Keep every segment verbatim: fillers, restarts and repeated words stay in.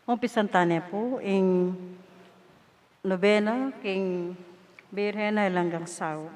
Umpisan tane pu ing nobena king Birhen a Alang Anggang Saup.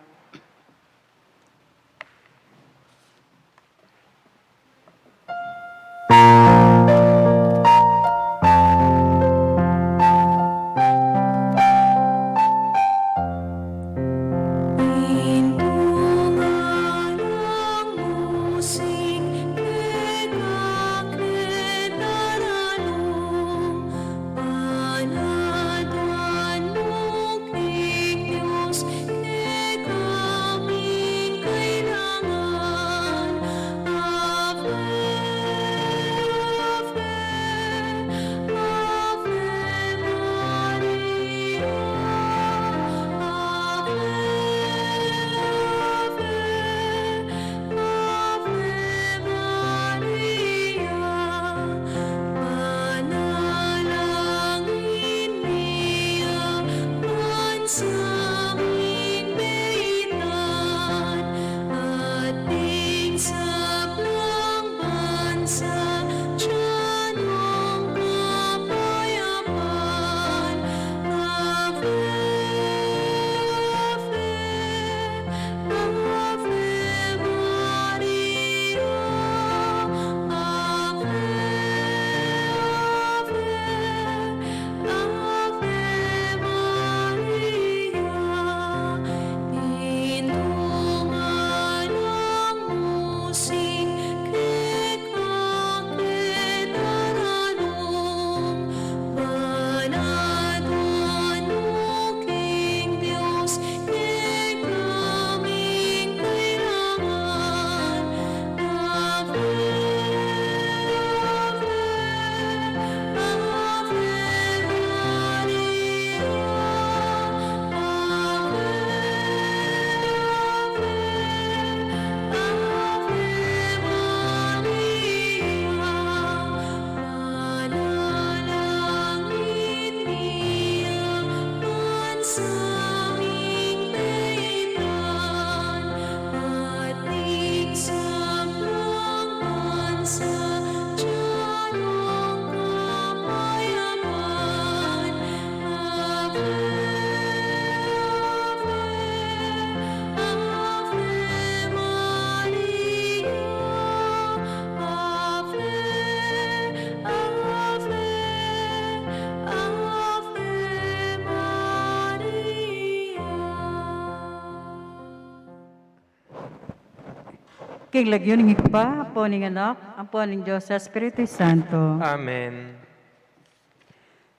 King lagyu ning Ibpa, ampo ning Anak, ampo ning Dios Espiritu Santo. Amen.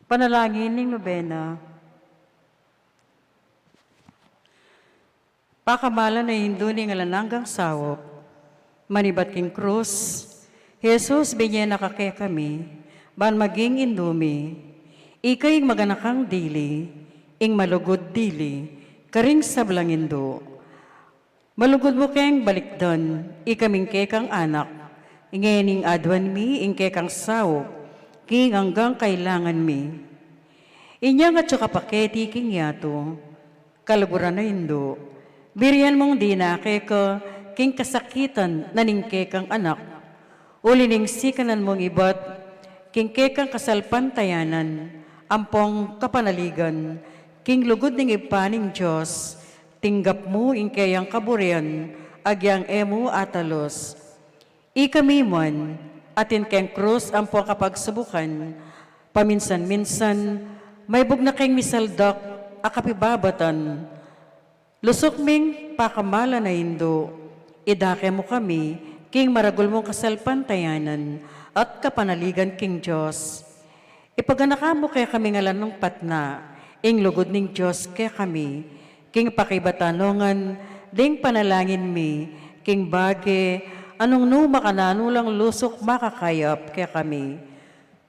Panalangin ning nobena. Pakamalan a Indu ning Alang Anggang Saup, manibat king krus, Jesus, binye na ka kekami, ban maging Indu mi. Ika ing maganakang dili, ing malugud dili, karing sablang indu. Malugud mu keng balikdan, ikaming kekang anak, ngening aduan mi ing kekang saup, king anggang kailangan mi. Inyang atyu ka pa keti king yatu, kaluguran a Indu, birian mung dinake ka king kasakitan na ning kekang anak, uli ning sikanan mung ibat king kekang kasalpantayanan, ampong kapanaligan, king lugud ning Ibpa ning Dios, tinggap mu ing keyang kaburian, agyang e mu atalus. Ikami man, atin keng krus ampong kapagsubukan, paminsan-minsan, maibug na keng misaldak a kapibabatan. Lusuk ming pakamalan a Indu, idake mu kami king maragul mung kasalpantayanan at kapanaligan king Dios. Ipaganaka mu kekami ngalan nung patna, ing lugud ning Dios kekami, king pakibatan ngan ding panalangin mi, king bage a nung nu makananu lang lusuk makakayap kekami.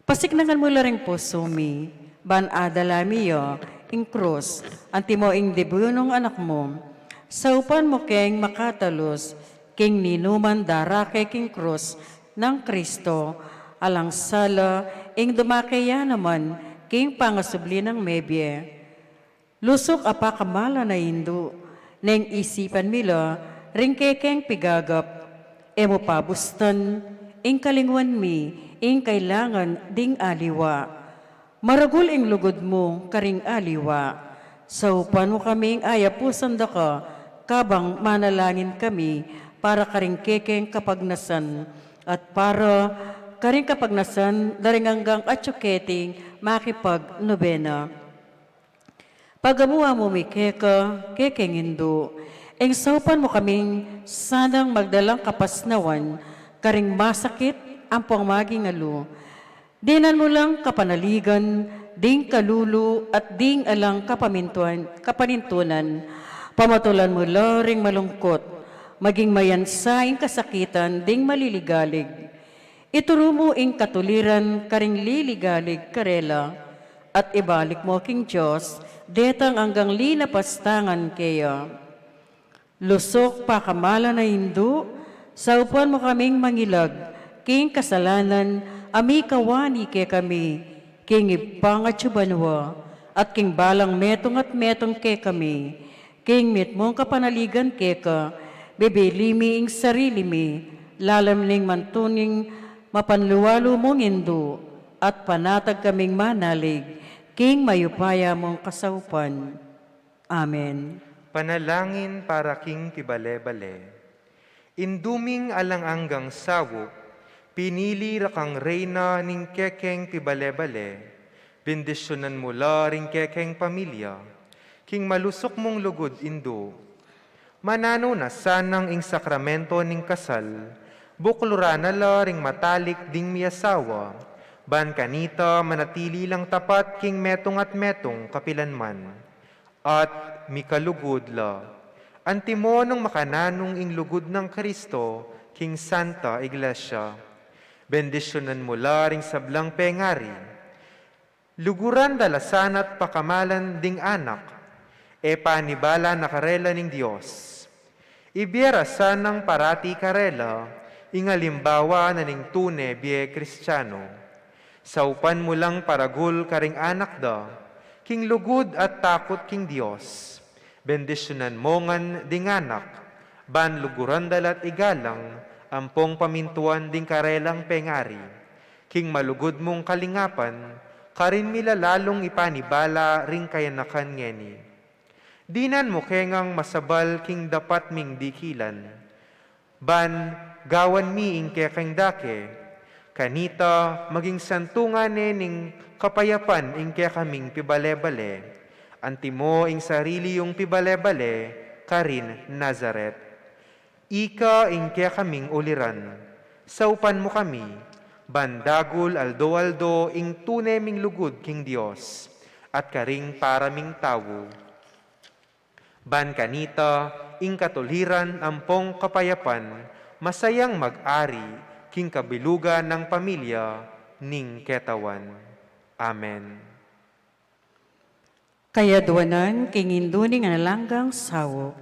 Pasiknangan mu la ring pusu mi, ban adala mi ya ing krus, antimo ing dibu nung Anak mu. Saupan mu keng makatalus, king ninuman darake king krus nang Kristo, alang sala ing dumake ya naman king pangasubli nang mebie. Lusuk a pakamalan a Indu, neng isipan mi la ring kekeng pigagap, e mu pabustan ing kalingwan mi ing kailangan ding aliwa. Maragul ing lugud mu karing aliwa. Saupan mu kaming ayapusan da ka, kabang manalangin kami para karing kekeng kapagnasan, at para karing kapagnasan da ring anggang atyu keting makipagnobena. Pagamuan mu mi keka, kekeng Indu, ing saupan mu kaming sanang magdalang kapasnawan karing masakit ampong maging alu. Dinan mu lang kapanaligan ding kalulu at ding alang kapamintuan, kapanintunan. Pamatulan mu la ring malungkut, maging mayansa ing kasakitan ding maliligalig. Ituru mu ing katuliran karing liligalig karela, at ibalik mu king Dios detang anggang linapastangan keya. Lusuk pakamalan a Indu, saupan mu kaming mangilag king kasalanan a mikawani kekami king Ibpa ngatsu banua, at king balang metung at metung kekami, king mitmung kapanaligan keka, bibili mi ing sarili mi lalam ning mantuning mapanlualu mung Indu, at panatag kaming manalig king mayupaya mung kasaupan. Amen. Panalangin para king pibale-bale. Indu ming alang anggang saup, pinili ra kang reyna ning kekeng pibale-bale, bendisyunan mu la ring kekeng pamilya king malusuk mung lugud, Indu. Mananu na sanang ing sakramento ning kasal, bukluran na la ring matalik ding miasawa, ban kanita manatili lang tapat king metung at metung kapilanman. At mikalugud la. Antimo nung makananung ing lugud nang Kristo king Santa Iglesia. Bendisyunan mu la ring sablang pengari. Luguran da la sana't pakamalan ding anak, e panibala na karela ning Dios. Ibie ra sanang parati karela ing alimbawa na ning tune bie Kristiano. Saupan mu lang paragul karing anak da king lugud at takut king Dios. Bendisyunan mu ngan ding anak, ban luguran da la't igalang ampong pamintuan ding karelang pengari. King malugud mung kalingapan, karin mi la lalung ipanibala ring kayanakan ngeni. Dinan mu ke ngang masabal king dapat ming dikilan. Ban gawan mi ing kekeng dake, kanita maging santungan ne ning kapayapan ing kekaming pibale-bale. Antimo ing sarili yung pibale-bale karin Nazaret. Ika ing kekaming uliran, saupan mu kami, ban dagul aldo-aldo ing tune ming lugud king Dios, at karing para ming tau. Ban kanita, ing katuliran ampong kapayapan, masayang mag-ari, king kabilugan nang pamilya ning ketawan. Amen. Kayadwanan king Indu ning Alang-anggang Saup.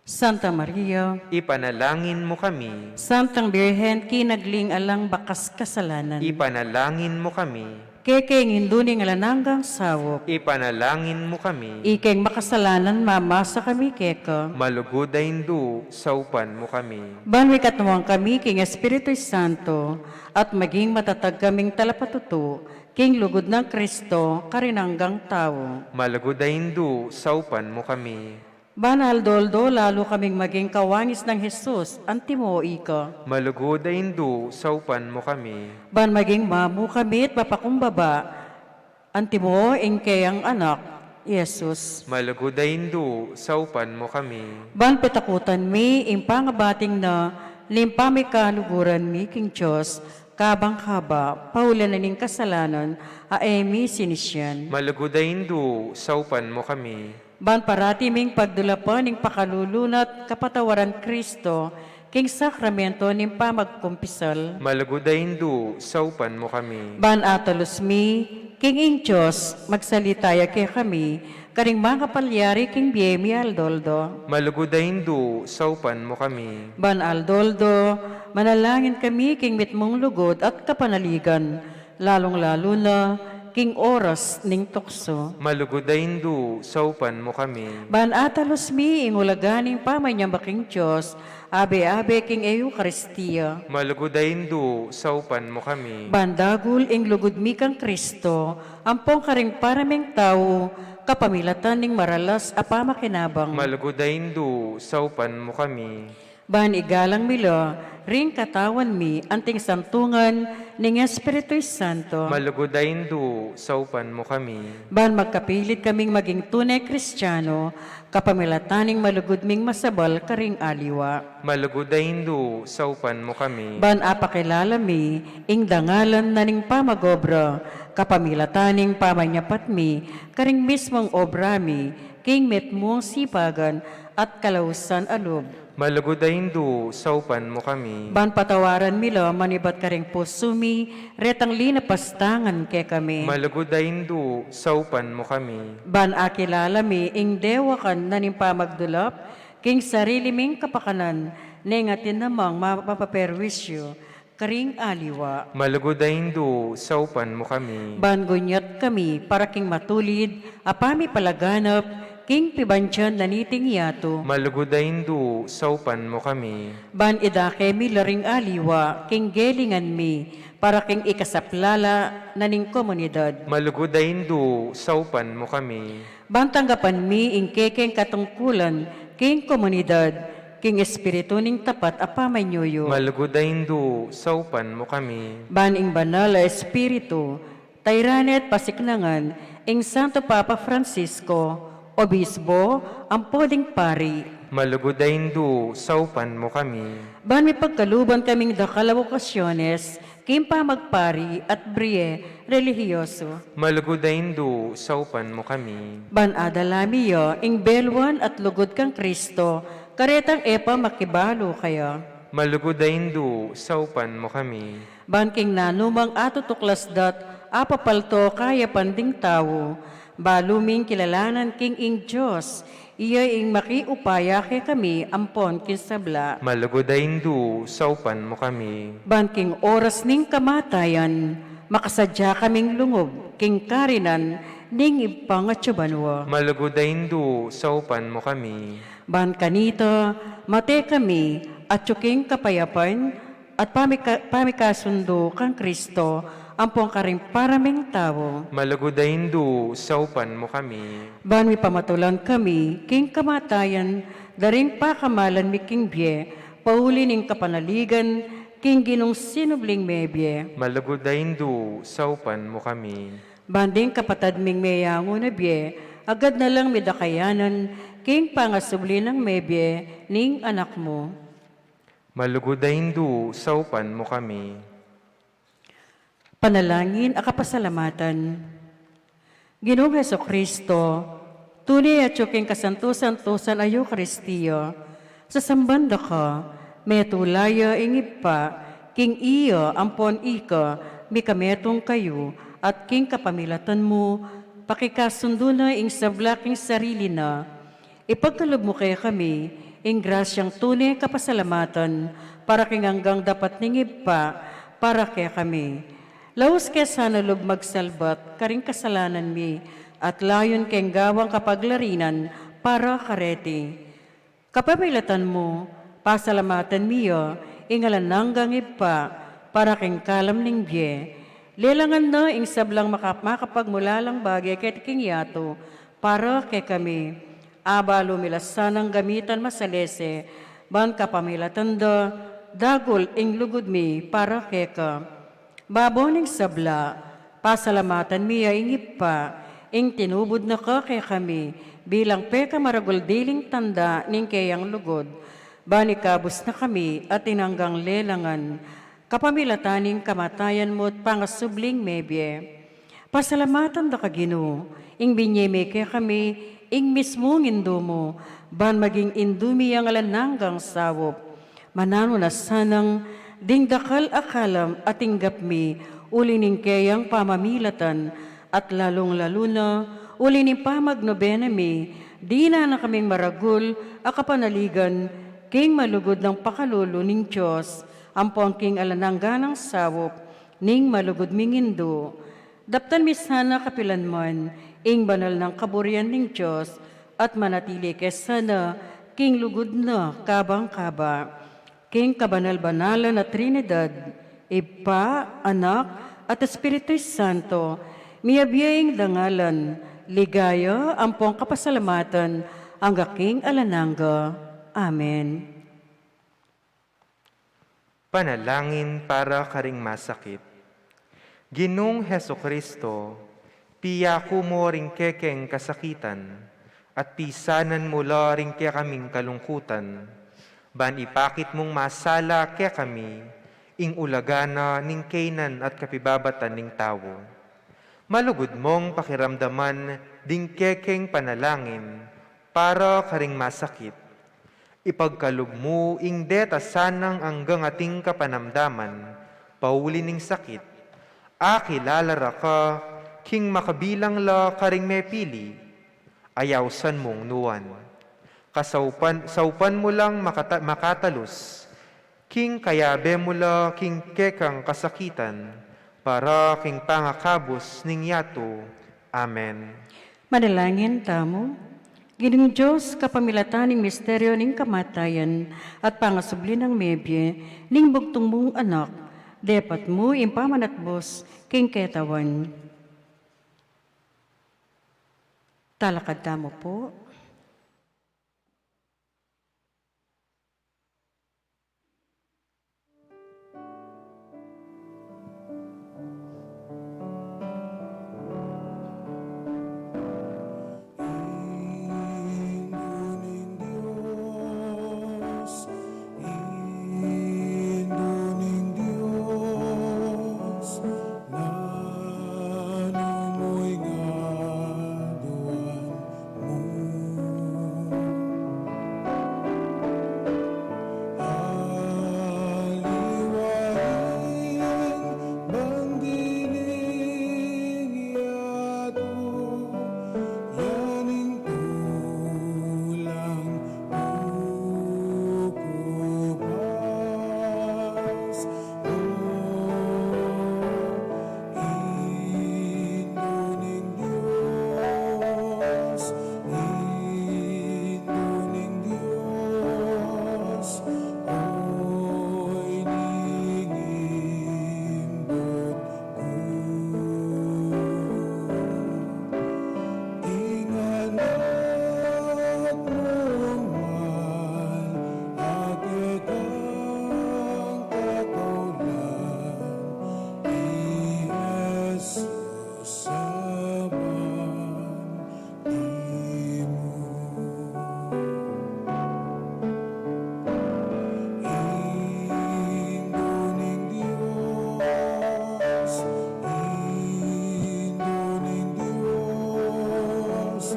Santa Maria, ipanalangin mu kami. Santang Birhen, kinagling alang bakas kasalanan, ipanalangin mu kami. Kekeng Indu ning Alang-anggang Saup, ipanalangin mu kami. Ikeng makasalanan mamasa kami keka. Malugud a Indu, saupan mu kami. Ban mikatmuan kami king Espiritu Santo, at maging matatag kaming talapatutu king lugud nang Kristo karing anggang tau. Malugud a Indu, saupan mu kami. Ban aldo-aldo lalu kaming maging kawangis nang Jesus, antimo ika. Malugud a Indu, saupan mu kami. Ban maging mamu kami at mapakumbaba, antimo ing keyang Anak, Jesus. Malugud a Indu, saupan mu kami. Ban pitakutan mi ing pangabating na ning pamikaluguran mi king Dios, kabang haba, paulanan ning kasalanan, a e mi sinisian. Malugud a Indu, saupan mu kami. Ban parati ming pagdulapan ing pakalulu na't kapatawaran Kristo, king sakramento ning pamagkumpisal. Malugud a Indu, saupan mu kami. Ban atalus mi, king ing Dios, magsalita ya kekami, karing makapalyari king bie mi aldo-aldo. Malugud a Indu, saupan mu kami. Ban aldo-aldo, manalangin kami king mitmung lugud at kapanaligan, lalung-lalu na, king oras ning tuksu. Malugud a Indu, saupan mu kami. Ban atalus mi ing ulaga ning pamanyamba king Dios, abe-abe king Eukaristia. Malugud a Indu, saupan mu kami. Ban dagul ing lugud mi kang Kristo, ampong karing para ming tau, kapamilatan ning maralas a pamakinabang. Malugud a Indu, saupan mu kami. Ban igalang mi la ring katawan mi anting santungan ning Espiritu Santo. Malugud a Indu, saupan mu kami. Ban magkapilit kaming maging tune Kristiano, kapamilatan ning malugud ming masabal karing aliwa. Malugud a Indu, saupan mu kami. Ban apakilala mi ing dangalan na ning pamag-obra, kapamilatan ning pamanyapat mi karing mismung obra mi, king mitmung sipagan at kalausan a lub. Malugud a Indu, saupan mu kami. Ban patawaran mi la manibat karing pusu mi retang linapastangan kekami. Malugud a Indu, saupan mu kami. Ban akilala mi ing dewakan na ning pamagdulap king sarili ming kapakanan, neng atin namang ma-, mapaperwisyu karing aliwa. Malugud a Indu, saupan mu kami. Ban gunyat kami para king matulid a pamipalaganap king pibandian na niting yatu. Malugud a Indu, saupan mu kami. Ban idake mi la ring aliwa king gelingan mi para king ikasaplala na ning komunidad. Malugud a Indu, saupan mu kami. Ban tanggapan mi ing kekeng katungkulan king komunidad, king espiritu ning tapat a pamanyuyu. Malugud a Indu, saupan mu kami. Ban ing banal a espiritu, tayran at pasiknangan ing Santo Papa Francisco, obispo, ampo ding pari. Malugud a Indu, saupan mu kami. Ban mipagkaluban kaming dakal a bokasyones, king pamagpari at brie relihiyoso. Malugud a Indu, saupan mu kami. Ban adala mi ya ing belwan at lugud kang Kristo, karetang e pa makibalu kaya. Malugud a Indu, saupan mu kami. Ban king nanumang atutuklas dat apapalto kayapan ding tau, balu ming kilalanan king ing Dios, iya ing makiupaya kekami ampon king sabla. Malugud a Indu, saupan mu kami. Ban king oras ning kamatayan, makasadya kaming lungub king karinan ning Ibpang atsu banua. Malugud a Indu, saupan mu kami. Ban kanita, mate kami atsu king kapayapan, at pamika-, pamikasundu kang Kristo, ampong karing paraming tau. Malugud a Indu, saupan mu kami. Ban mipamatulan kami king kamatayan, da ring pakamalan mi king bie, pauli ning kapanaligan king Ginung sinubling mebie. Malugud a Indu, saupan mu kami. Ban ding kapatad ming meyangu na bie, agad na lang midakayanan king pangasubli nang mebie ning Anak mu. Malugud a Indu, saupan mu kami. Panalangin a kapasalamatan. Ginung Jesucristo, tune atsu king kasantu-santusan a Eukaristia, sasamban da ka, metung la ya ing Ibpa, king iya ampon ika mikametung kayu, at king kapamilatan mu, pakikasundu na ing sabla king sarili na. Ipagkalub mu kekami ing grasyang tune kapasalamatan para king anggang dapat ning Ibpa para kekami. Laus ke sana lub magsalbat karing kasalanan mi at layun keng gawang kapaglarinan para kareti. Kapamilatan mu, pasalamatan mi ya ing alang anggang Ibpa para king kalam ning bie. Lelangan na ing sablang maka-, makapagmulalang bage keti king yatu para kekami. Abalu mi la sanang gamitan masalese, ban kapamilatan da, dagul ing lugud mi para keka. Babo ning sabla, pasalamatan mi ya ing Ibpa, ing tinubud na ka kekami, bilang pekamaragul diling tanda ning keyang lugud, ban ikabus na kami atin anggang lelangan, kapamilatan ning kamatayan mu't pangasubling mebie. Pasalamatan da ka, Ginu, ing binie me kekami ing mismung Indu mu, ban maging Indu mi yang alang anggang saup. Mananu na sanang ding dakal a kalam a tinggap mi, uli ning keyang pamamilatan, at lalung-lalu na, uli ning pamagnobena mi, dinan na kaming maragul a kapanaligan, king malugud nang pakalulu ning Dios, ampon king alang anggang saup ning malugud ming Indu. Daptan mi sana kapilan man ing banal nang kaburian ning Dios, at manatili ke sana king lugud na kabang kaba. King kabanal-banalan a Trinidad, Ibpa, Anak, at Espiritu Santo, miyabie ing dangalan, ligaya, ampong kapasalamatan, angga king alang angga. Amen. Panalangin para karing masakit. Ginung Jesucristo, piyaku mu ring kekeng kasakitan, at pisanan mu la ring kekaming kalungkutan, ban ipakit mung masala kekami ing ulaga na ning kaynan at kapibabatan ning tau. Malugud mung pakiramdaman ding kekeng panalangin para karing masakit. Ipagkalub mu ing deta sanang anggang ating kapanamdaman, pauli ning sakit. Akilala ra ka king makabilang la karing mepili, ayausan mung nuan. Kasaupan, saupan mu lang makata-, makatalus, king kayabe mu la king kekang kasakitan, para king pangakabus ning yatu. Amen. Manalangin tamu. Ginung Dios, kapamilatan ning misteryo ning kamatayan at pangasubli nang mebie ning bugtung mung Anak, depat mu ing pamanatbus king ketawan. Talakad tamu pu. Indu ning Dios, Indu ning Dios, nanu mu ing aduan mu? Aliwa ing bandi ning yatu, ya ning tulang kukupas. O Indu ning Dios, Indu ning Dios, oy ning imbut ku. Ing Anak mung mal a kekang kataulan, i Jesus, saban timu. Indu ning Dios, Indu ning Dios,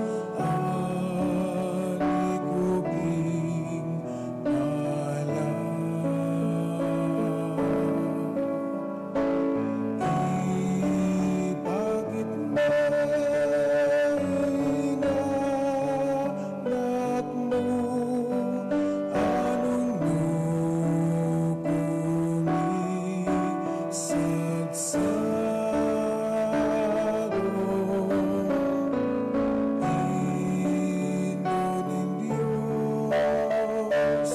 alikub ing pala. Ipakit me ing Anak mu, anung nu kung isagsago. Indu ning Dios,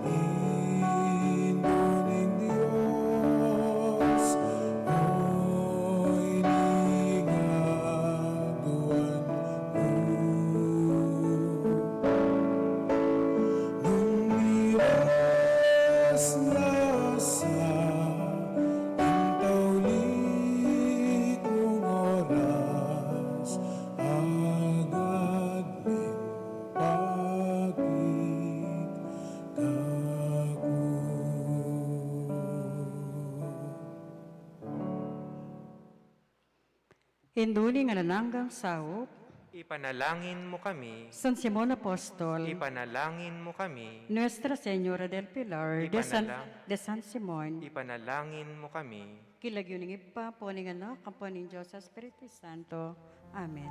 Indu ning Dios, oy ning aduan ku. Nung miras na sa ing tauli kung oras, agad mipakit kaku. Indu ning alang anggang saup, ipanalangin mu kami. San Simon Apostol, ipanalangin mu kami. Nuestra Señora del Pilar de San, ipanalangin, de San Simon, ipanalangin mu kami. King lagyu ning Ibpa, ampo ning Anak, ampo ning Dios Espiritu Santo. Amen.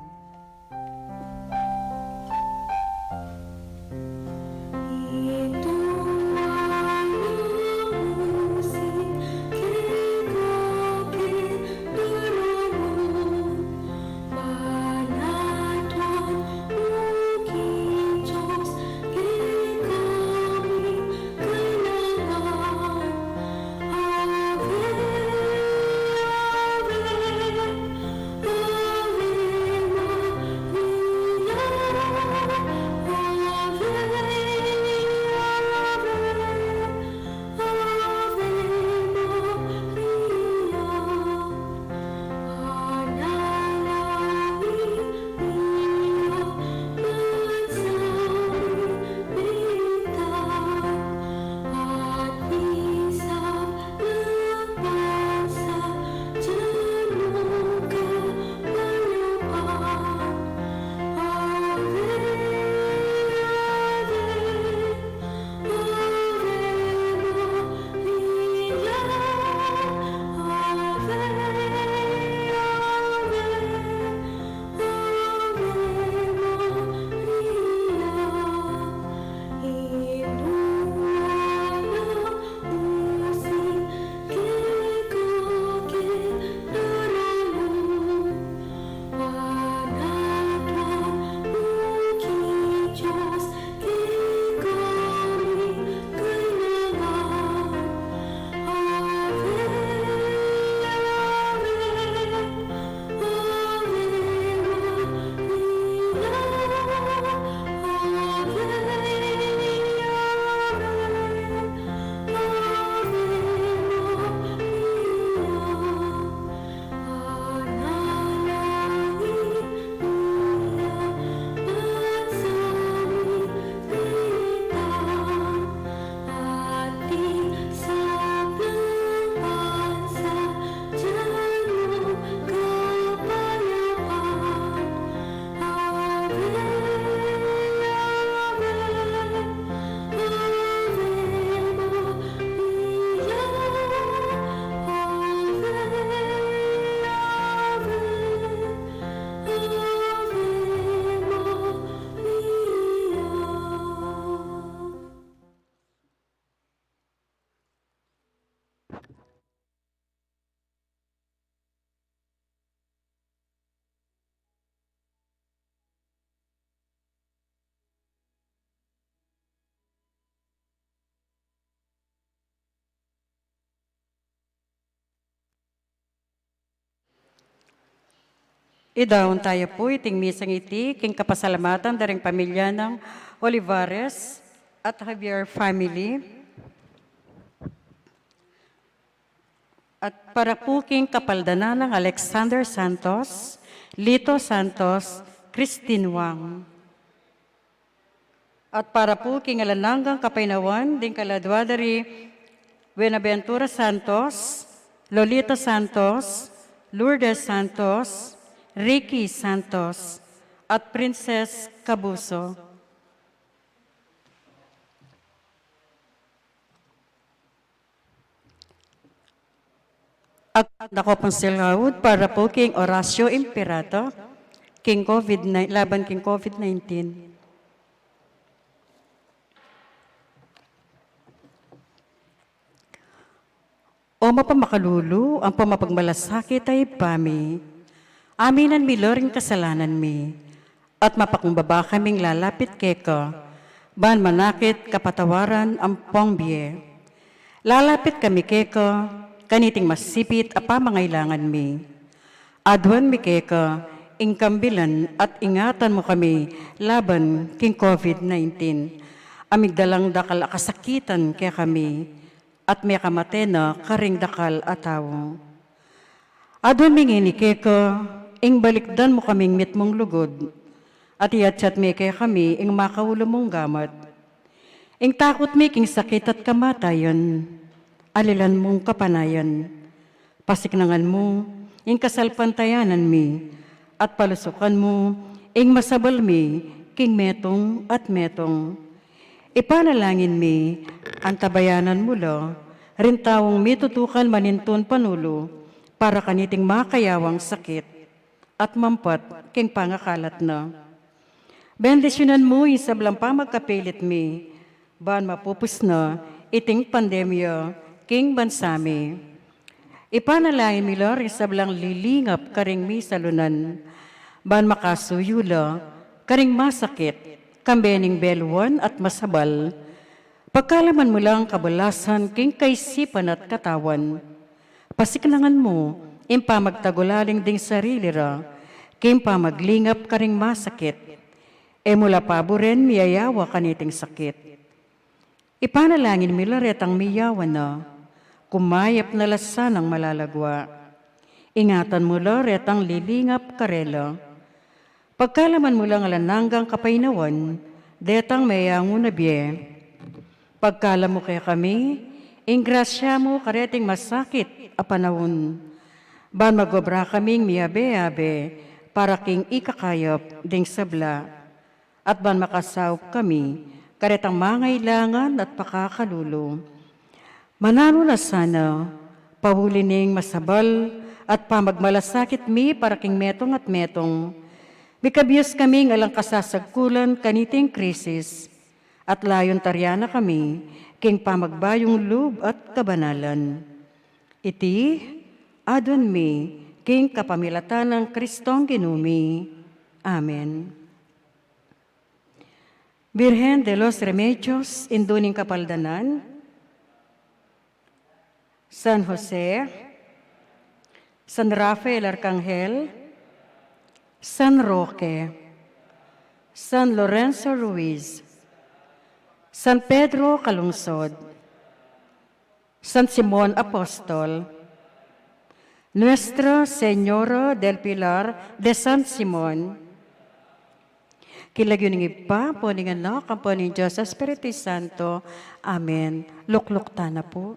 Idaun taya pu iting misang iti king kapasalamatan da ring pamilya nang Olivares at Javier family. At para pu king kapaldanan nang Alexander Santos, Lito Santos, Christine Wang. At para pu king alang anggang kapaynawan ding kaladua da ri Buenaventura Santos, Lolita Santos, Lourdes Santos, Ricky Santos, at Princess Cabuso. At nako pung silaud para pu king Oratio Imperata, king COVID nine, laban king COVID nineteen. O mapamakalulu, ampong mapagmalasakit a Ibpa mi, aminan mi la ring kasalanan mi, at mapakumbaba kaming lalapit keka, ban manakit kapatawaran ampong bie. Lalapit kami keka, kaniting masipit a pamangailangan mi. Aduan mi keka, ing kambilan at ingatan mu kami laban king COVID nineteen, a migdalang dakal a kasakitan kekami, at mekamate na karing dakal a tau. Aduan mi ngeni keka, ing balikdan mu kaming mitmung lugud, at iatsat mi kekami ing makaulu mung gamat. Ing takut mi king sakit at kamatayan, alilan mung kapanayan. Pasiknangan mu ing kasalpantayanan mi, at palusukan mu ing masabal mi king metung at metung. Ipanalangin mi, antabayanan mu la ring taung mitutukan manintun panulu para kaniting makayawang sakit at mampat king pangakalat na. Bendisyunan mu ing sablang pamagkapilit mi, ban mapupus na iting pandemya king bansa mi. Ipanalangin mi la ring sablang lilingap karing misalunan, ban makasuyu la karing masakit, kambe ning beluan at masabal. Pagkalaman mu lang kabulasan king kaisipan at katawan. Pasiknangan mu ing pamagtagulaling ding sarili ra king pamaglingap karing masakit. E mu la paburen miyayawa kaniting sakit. Ipanalangin mi la retang miyawa na, kumayap na la sanang malalagua. Ingatan mu la retang lilingap karela. Pagkalaman mu lang alang anggang kapaynawan detang meyangu na bie. Pagkalam mu kekami ing grasya mu kareting masakit a panaun, ban magobra kaming miyabe-abe para king ikakayap ding sabla, at ban makasaup kami karetang mangailangan at pakakalulu. Mananu na sana, pauli ning masabal at pamagmalasakit mi para king metung at metung, mikabius kaming alang kasasagkulan kaniting krisis, at layun tarian na kami king pamagbayung lub at kabanalan. Iti aduan mi king kapamilatan nang Kristong Ginu mi. Amen. Virgen de los Remedios, Indu ning Kapaldanan, San Jose, San Rafael Arcangel, San Roque, San Lorenzo Ruiz, San Pedro Calungsod, San Simon Apostol, Nuestra Señora del Pilar de San Simon. King lagyu ning Ibpa, ampo ning Anak, ampo ning Dios Espiritu Santo. Amen. Lukluk tana pu.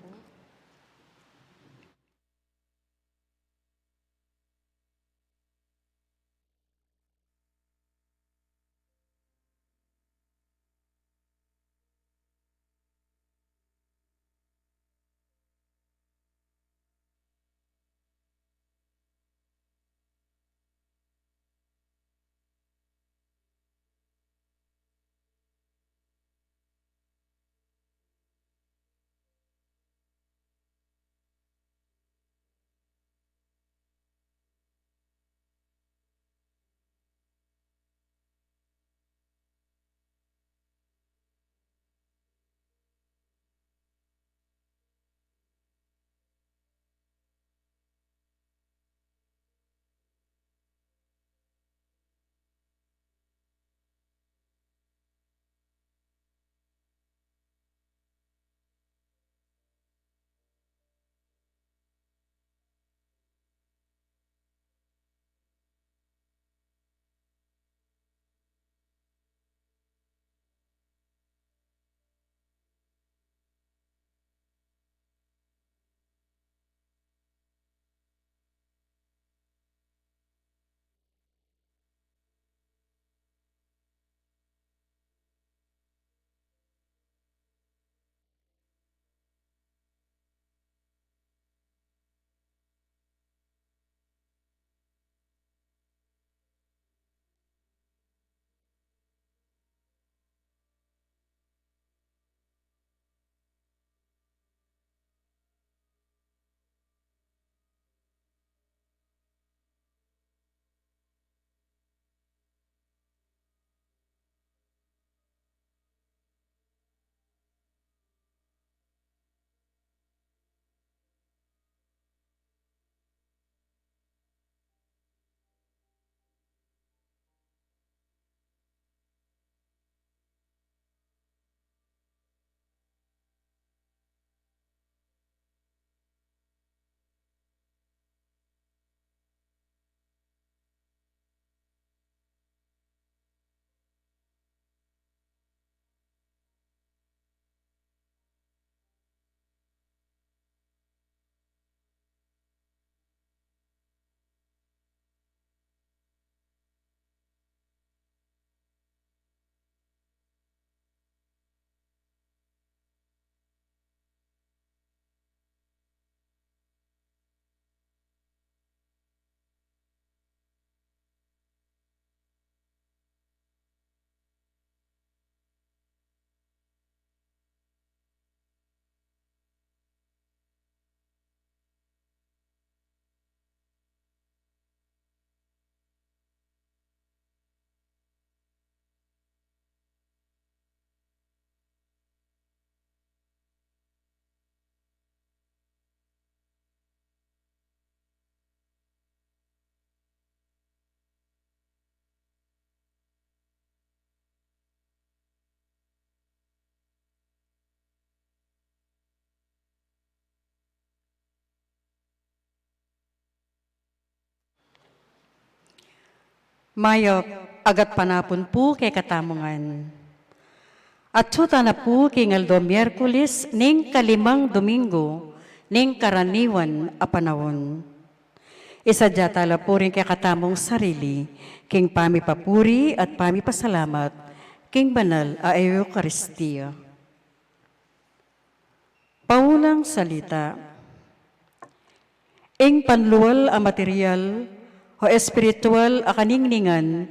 Mayap a gatpanapun pu kekatamu ngan. Atyu tana pu king aldo Miyerkules ning kalimang Domingo ning karaniwan a panaun. Isadya tala pu ring kekatamung sarili king pamipapuri at pamipasalamat king banal a Eukaristia. Paunang salita. Ing panlual a material o espiritual a kaningningan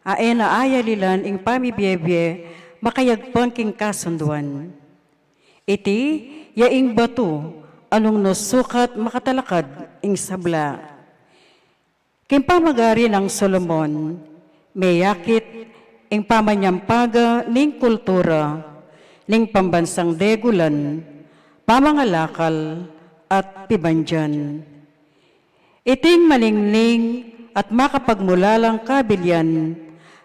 a e na ayalilan ing pamibiebie makayagpang king kasunduan. Iti ya ing batu a nung nu sukat makatalakad ing sabla. King pamagari nang Solomon, meyakit ing pamanyampaga ning kultura, ning pambansang degulan, pamangalakal, at pibandian. Iting maningning at makapagmulalang kabilian,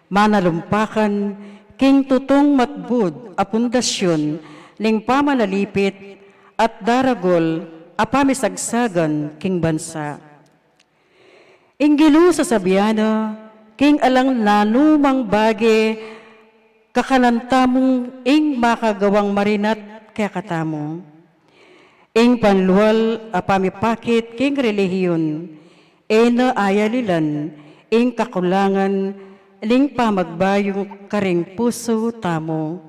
manalumpakan king tutung matbud a pundasyun ning pamanalipit at daragul a pamisagsagan king bansa. Ing Ginu sasabian na, king alang nanumang bage kakanan tamung ing makagawang marinat kekatamu. Ing panlual a pamipakit king relihiyun, e na ayalilan ing kakulangan ning pamagbayu karing pusu tamu.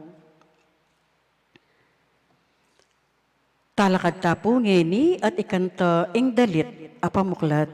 Talakad ta pu ngeni at ikanta ing dalit a pamuklat.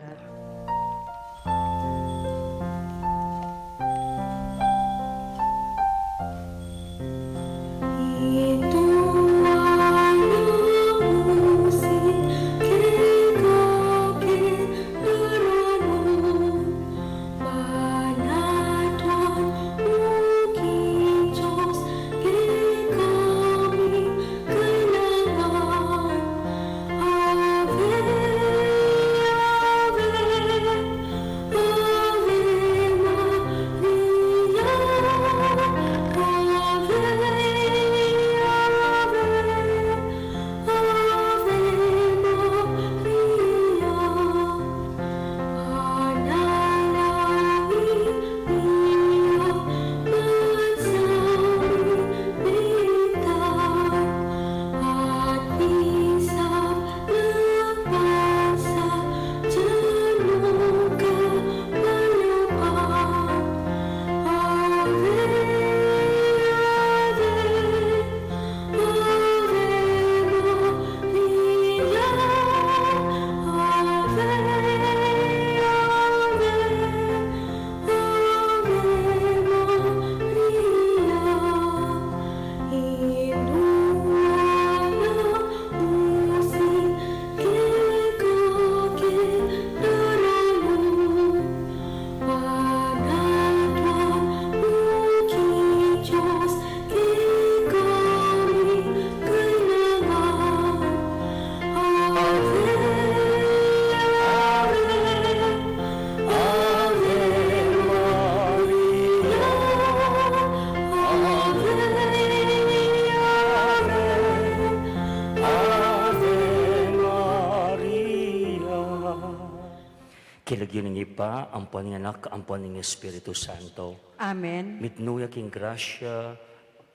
King lagyu ning Ibpa, ampo ning Anak, ampo ning Espiritu Santo. Amen. Mitmu ya king grasya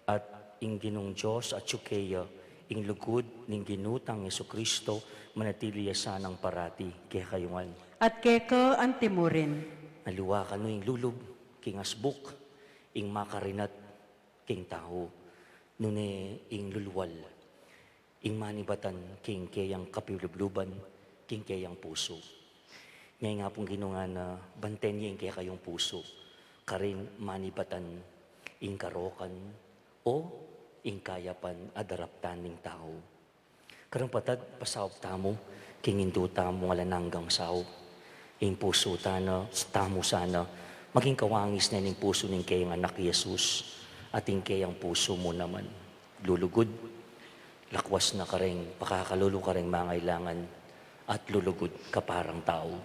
at ing Ginung Dios atyu keya, ing lugud ning Ginu tang Jesucristo, manatili ya sanang parati kekayu ngan. At keka antimurin. Aliwa kanu ing lulub king asbuk, ing makarinat king tau, nune ing lulwal, ing manibatan king keyang kapilubluban, king keyang pusu. Ngeni ngan pung Ginu ngana, banten ye ing kekayung pusu, karin manibatan ing karokan o ing kayapan a daraptan ning tau. Kareng patad, pasaup tamu king Indu tamung alang anggang saup. Ing pusu tana, tamu sana, maging kawangis na ning pusu ning keyang Anak Jesus, at ing keyang pusu mu naman. Lulugud, lakwas na kareng pakakalulu kareng mangailangan, at lulugud kaparang tau.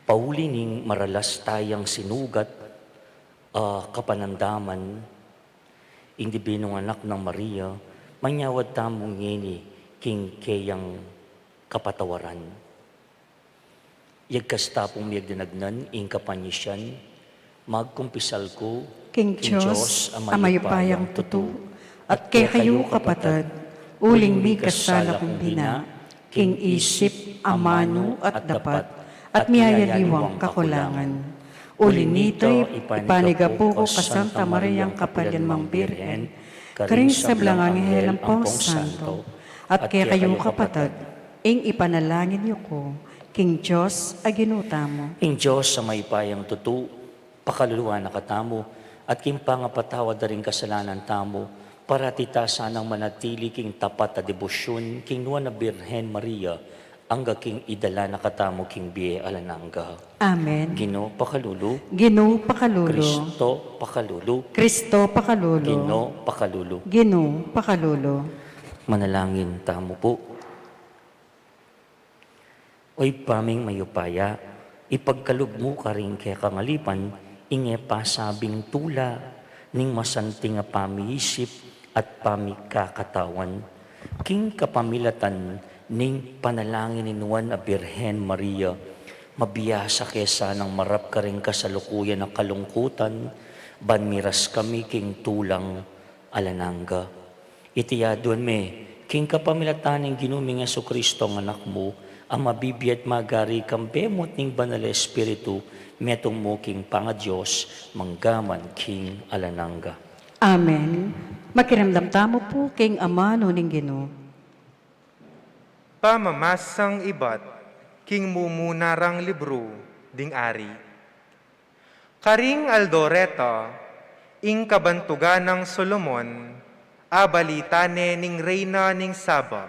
Pauli ning maralas tayang sinugat a kapanandaman, ing Dibinung Anak nang Maria, manyawad tamu ngeni king keyang kapatawaran. Yagkas ta pung miyagdinagnan ing kapanyisian, magkumpisal ku king Dios a mayupayang tutu, at kekayu kapatad, uling mikasala kung bina, king isip, amanu, at dapat, at miyayaliwang kakulangan. Uli nito, ipanigapu ku kang Santa Mariang kapalyan mang Birhen, karing sablang anghel ampong santo, at kekayu kapatad, ing ipanalangin yu ku king Dios a Ginu tamu. Ing Dios a mayupayang tutu, pakaluluan na katamu, at king pangapatawad da ring kasalanan tamu, parati ta sanang manatili king tapat a debosyun king Nuan a Birhen Maria, angga king idala na katamu king bie alang angga. Amen. Ginu, pakalulu. Ginu, pakalulu. Kristo, pakalulu. Kristo, pakalulu. Ginu, pakalulu. Ginu, pakalulu. Manalangin tamu pu. O Ibpa ming mayupaya, ipagkalub mu karing kekang alipan ing e pasabing tula ning masanting a pamiisip at pamikakatawan. King kapamilatan ning panalangin ning Nuan a Birhen Maria, mabiasa ke sanang marap karing kasalukuyan a kalungkutan, ban miras kami king tulang alang angga. Iti aduan mi, king kapamilatan ning Ginu ming Jesucristo a Anak mu, a mabibie at magari kambe mu at ning Banal a Espiritu, metung mu king pangaDios, mangga man king alang angga. Amen. Makiramdam tamu pu king amanu ning Ginu. Pamamasang ibat king mumuna rang libru ding ari. Karing aldo reta, ing kabantugan nang Solomon, abalita ne ning reyna ning Saba.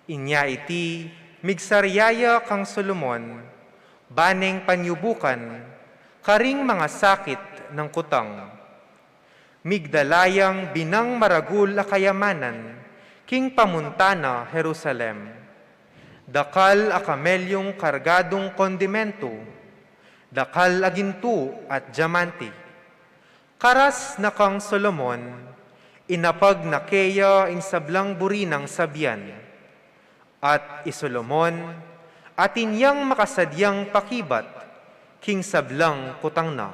Inya iti, migsarya ya kang Solomon, ban neng panyubukan karing mangasakit nang kutang. Migdala yang binang maragul a kayamanan king pamunta na Jerusalem. Dakal a kamelyung kargadung kondimentu, dakal a gintu at diamante. Karas na kang Solomon, inapag na keya ing sablang buri nang sabian. At i Solomon, atin yang makasadyang pakibat king sablang kutang na.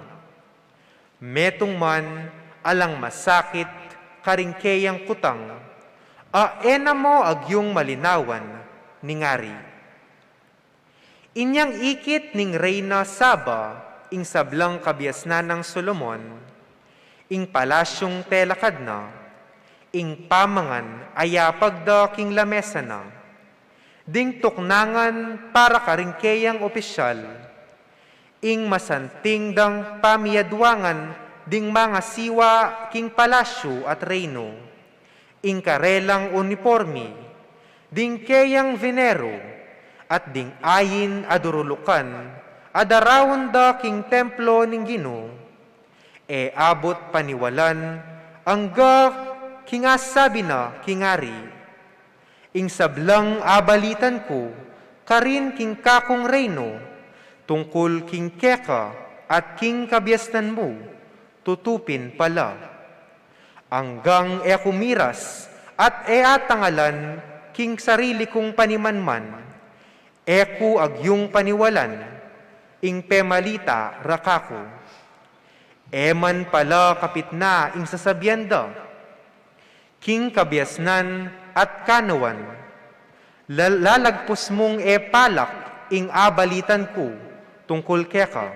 Metung man alang masakit karing keyang kutang, a e na mu agyung malinawan ning ari. Inyang ikit ning reyna Saba ing sablang kabiasnan nang Solomon, ing palasyung telakad na, ing pamangan a yapag da king lamesa na, ding tuknangan para karing keyang opisyal, ing masanting dang pamiyaduangan ding mangasiwa king palasyu at reynu, ing karelang unipormi, ding keyang venero, at ding ain a durulukan a daraun da king templo ning Ginu, e abut paniwalan angga king asabi na king ari. Ing sablang abalitan ku karin king kakung reynu, tungkul king keka at king kabiasnan mu, tutu pin pala. Anggang e ku miras at e atangalan king sarili kung panimanman, e ku agyung paniwalan ing pemalita ra kaku. E man pala kapitna ing sasabian da, king kabiasnan at kanawan, la-, lalagpus mung e palak ing abalitan ku tungkul keka.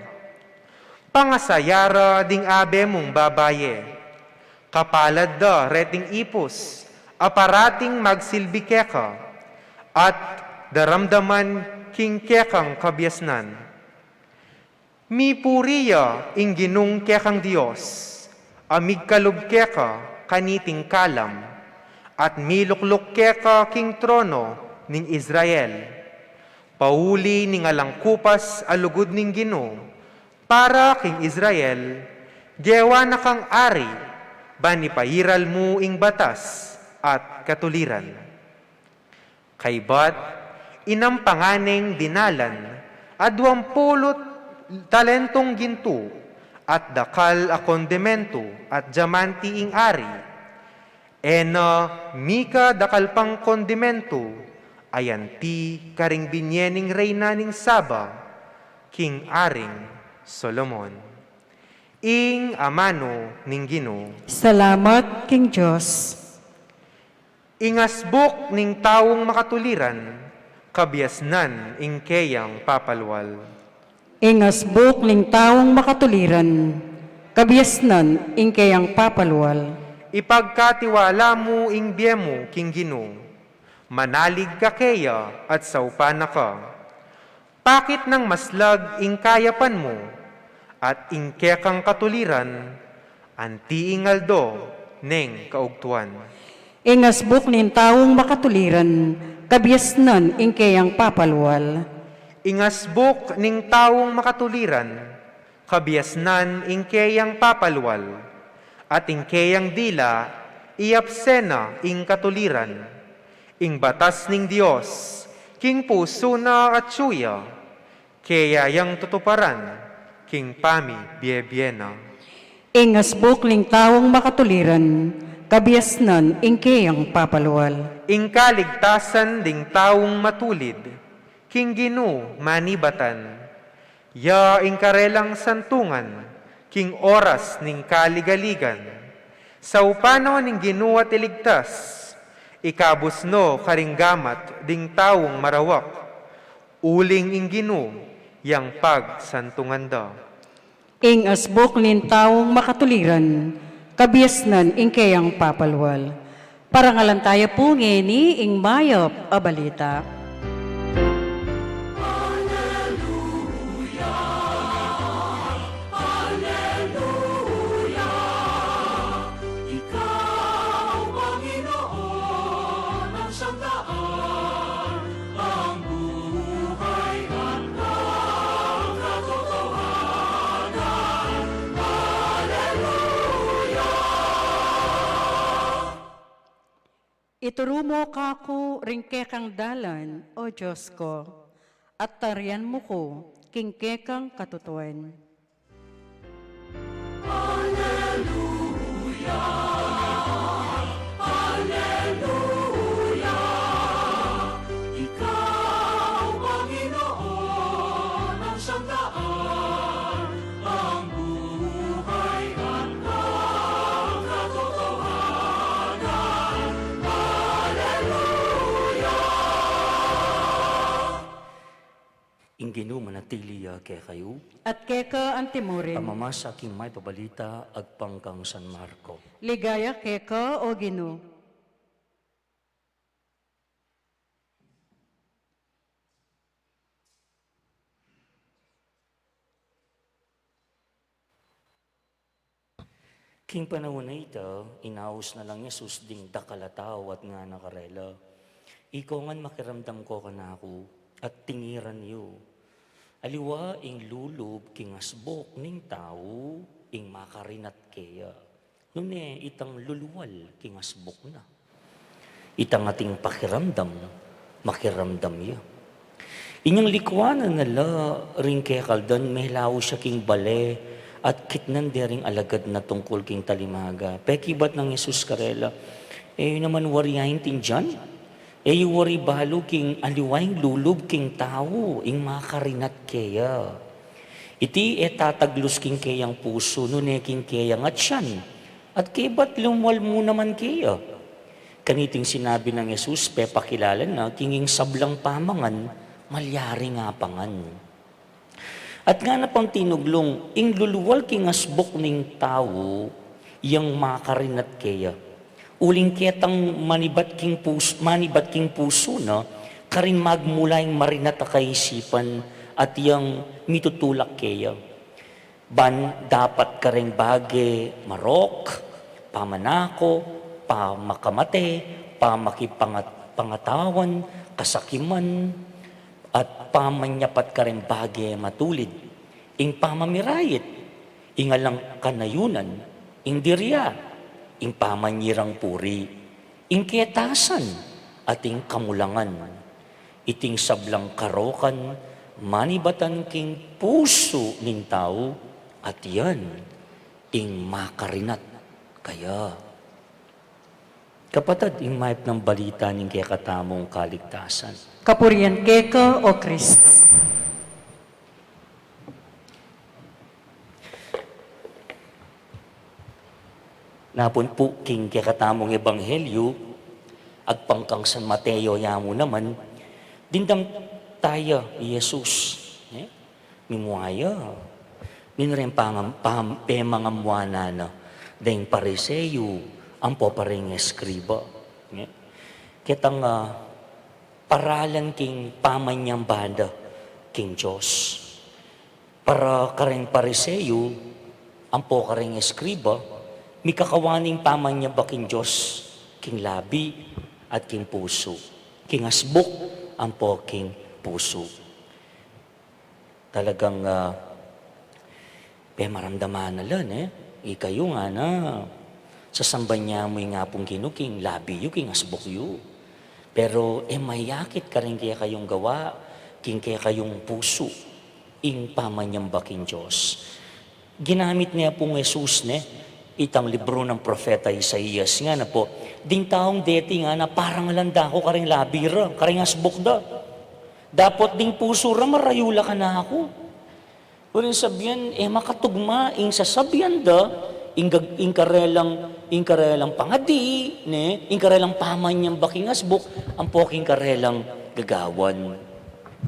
Pangasaya ra ding abe mung babaye, kapalad da reting ipus a parating magsilbi keka, at daramdaman king kekang kabiasnan. Mipuri ya ing Ginung kekang Dios, a migkalub keka kaniting kalam, at milukluk keka king trono ning Israel. Pauli ning alang kupas a lugud ning Ginu, para king Israel, gewa na kang ari, ban ipairal mu ing batas at katuliran. Kaybat, inampangan neng dinalan a duang pulu't talentung gintu, at dakal a kondimentu at diamante ing ari. E na mika dakal pang kondimentu, ayanti karing binye ning reyna ning Saba, king Aring Solomon. Ing amanu ning Ginu. Salamat king Dios. Ing asbuk ning taung makatuliran, kabiasnan ing keyang papalwal. Ing asbuk ning taung makatuliran, kabiasnan ing keyang papalwal. Ipagkatiwala mu ing bie mu king Ginu, manalig ka keya at saupan na ka. Pakit nang maslag ing kayapan mu, at ing kekang katuliran, anti ing aldo neng kaugtuan. Ing asbuk ning taung makatuliran, kabiasnan ing keyang papalwal. Ing asbuk ning taung makatuliran, kabiasnan ing keyang papalwal, at ing keyang dila, iapse na ing katuliran. Ing batas ning Dios, king pusu na atyu ya, keya yang tutuparan, king pamibie-bie na. Ing asbuk ning taung makatuliran, kabiasnan ing keyang papalwal. Ing kaligtasan ding taung matulid, king Ginu manibatan. Ya ing karelang santungan, king oras ning kaligaligan. Saupan no ning Ginu at iligtas, ikabus no karing gamat ding taung marawak, uling ing Ginu yang pagsantungan da. Ing asbuk ning taung makatuliran, kabiasnan ing keyang papalwal. Parangalan taya pu ngeni ing mayap a balita. Aleluya, aleluya, ikaw, Panginoon, ang sangkaan, ang buhay at ang katotohanan. Aleluya! Ituru mu kaku ring kekang dalan, O Dios ku, at tarian mu ku king kekang katutuan. Aleluya, aleluya, ikaw, Panginoon, ang sangkaan, ang buhay at ang katotohanan. Aleluya! Ing Ginu manatili ya kekayu. At keka antimurin. Pamamasa king mayap a balita agpang kang San Marco. Ligaya keka, O Ginu. King panaun a ita, inaus na lang Jesus ding dakal a tau at ngana karela, "Ikongan makiramdam ko kanaku, at tingiran yu. Aliwa ing lulub king asbuk ning tau, ing makarinat keya. Nune itang lulual king asbuk na. Itang ating pakiramdam, makiramdam ya." Inyang likuanan na la ring kekaldan, melaus ya king bale, at kitnan de ring alagad na tungkul king talimaga. Pekibat nang Jesus karela, "E yu naman wari aintindian? E yu wari balu king aliwa ing lulub king tau, ing makarinat keya? Iti e tataglus king keyang pusu, nune king keyang atian, at kebat lumual mu naman keya." Kaniting sinabi nang Jesus, pepakilala na king ing sablang pamangan, malyaring apangan. At ngana pang tinuglung, "Ing lulual king asbuk ning tau, yang makarinat keya. Uling ketang manibat king pus-, manibat king pusu na, karin magmula ing marinat a kaisipan, at yang mitutulak keya. Ban dapat kareng bage marok, pamanako, pamakamate, pamakipangat-, pangatawan, kasakiman, at pamanyapat kareng bage matulid, ing pamamirayit, ing alang kanayunan, ing dirya, ing pamanyirang puri, ing ketasan, at ing kamulangan. Iting sablang karokan manibatan king pusu ning tau, at yan ing makarinat kaya." Kapatad, ing mayap nang balita ning kekatamung kaligtasan. Kapurian keka, O Kristu. Napun pu king kekatamung ebanghelyu, agpang kang San Mateo ya mu naman, dimdam taya i Jesus, ne? Mimua ya, ninu reng pangam-, pam-, pemangamuanan na deng Pariseo ampo pa reng eskriba, ne? Ketang, ah, paralan king pamanyamba da king Dios. Para kareng Pariseo ampo kareng eskriba, mikakawa ning pamanyamba king Dios king labi at king pusu, king asbuk ampo king pusu. Talagang, ah, pemaramdaman na la, ne? Ikayu ngana, sasamban ya mu ing Apung Ginu king labi yu, king asbuk yu. Pero e mayakit karing kekayung gawa, king kekayung pusu, ing pamanyamba king Dios. Ginamit ne pung Jesus, ne, itang libru nang propeta Isaias, ngana pu, ding taung deti ngana, parangalan da ku karing labi ra, karing asbuk da. Dapot ding pusu ra marayu la kanaku. Uling sabian, e makatugma ing sasabian da, ing gag-, ing karelang, ing karelang pangadi, ne, ing karelang pamanyamba king asbuk, ampo king karelang gagawan.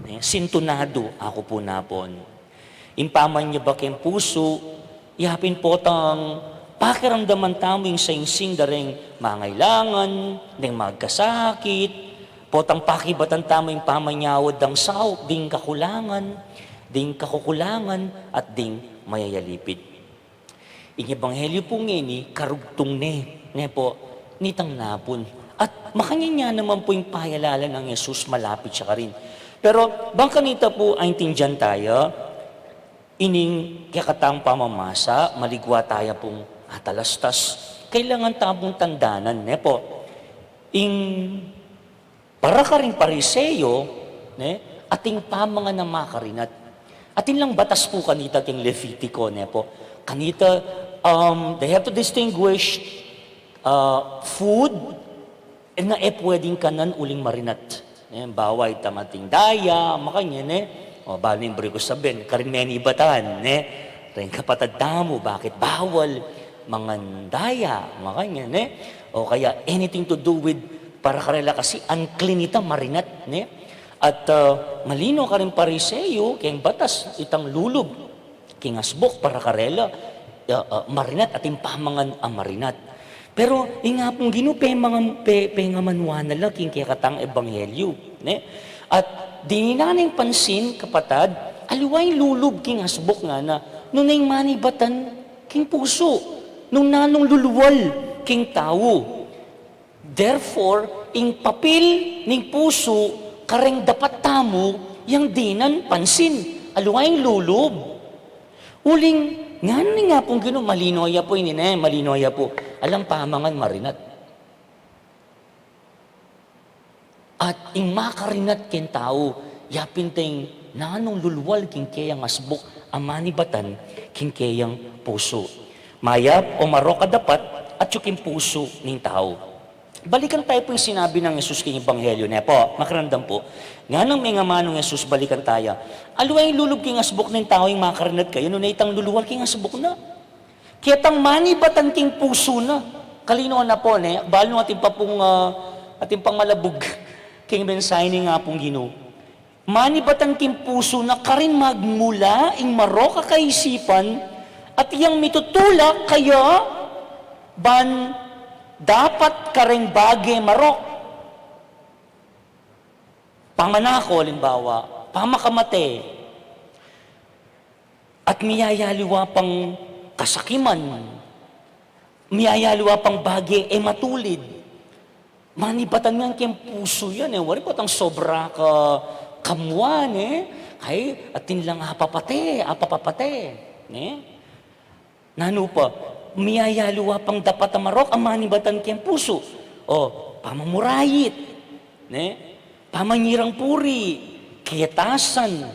Ne, sintunadu aku pu napun. Ing pamanyamba king pusu, yapin potang pakiramdaman tamu ing saingsing da reng mangailangan, deng magkasakit, potang pakibatan tamu ing pamanyaud dang saup, ding kakulangan, ding kakukulangan, at ding mayayalipid. Ing ebanghelyu pu ngeni, karugtung ne, ne pu, nitang napun. At makanyan ya naman pu ing payalala nang Jesus, malapit ya karin. Pero bang kanita pu aintindian taya, ining kekatang pamamasa, maligwa taya pung atalastas, kailangan ta pung tandanan, ne pu. Ing para karing Pariseo, ne, atin pamangan a makarinat. Atin lang batas pu kanita king Levitico, ne pu. Kanita, um, they have to distinguish, uh, food, e na e pwedeng kanan uling marinat. Ne, bawal tamu ating daya, makanyan, ne. O, bawal ning buri ku sabian, karin menibatan, ne. Reng kapatad tamu, bakit bawal mangan daya, makanyan, ne. O kaya anything to do with, para karela kasi unclean ita, marinat, ne. At, ah, malino karing Pariseo, keng batas, itang lulub king asbuk para karela, ah, ah, marinat, atin pamangan a marinat. Pero ing Apung Ginu, pemangam-, pe-, pengamanuan na la king kekatang ebanghelyu, ne? At dinan neng pansin, kapatad, aliwa ing lulub king asbuk ngana, nune ing manibatan king pusu, nung nanung lulual king tau. Therefore, ing papil ning pusu kareng dapat tamu yang dinan pansin, aliwa ing lulub. Uling, ngana ning Apung Ginu, malino ya pu ini, ne, malino ya pu. Alang pamangan marinat. At ing makarinat king tau, yapin teng nanung lulual king keyang asbuk, a manibatan king keyang pusu. Mayap o marok a dapat, atyu king pusu ning tau. Balikan taya pu ing sinabi nang Jesus king ebanghelyu, ne pu, makiramdam pu. Nganang mengamanu nang Jesus, balikan taya. Aliwa ing lulub king asbuk ning tau ing makarinat kaya, nune itang lulual king asbuk na. Ketang manibatan king pusu na. Kalino na pu, ne? Balu nung atin pa pung, ah, atin pang malabug king mensahe ning Apung Ginu. Manibatan king pusu na, karin magmula ing marok a kaisipan, at yang mitutulak kaya ban dapat kareng bage marok. Pamanako, alimbawa, pamakamate. At miyayaliwa pang kasakiman, miyayaliwa pang bage e matulid. Manibatan ngan king pusu yan, e. Wari potang sobra ka kamua, ne? Ay, atin lang apapate, apapapate, ne? Nanu pa, miyayaliwa pang dapat a marok a manibatan king pusu. O, pamamurayit, ne? Pamanyirang puri, ketasan,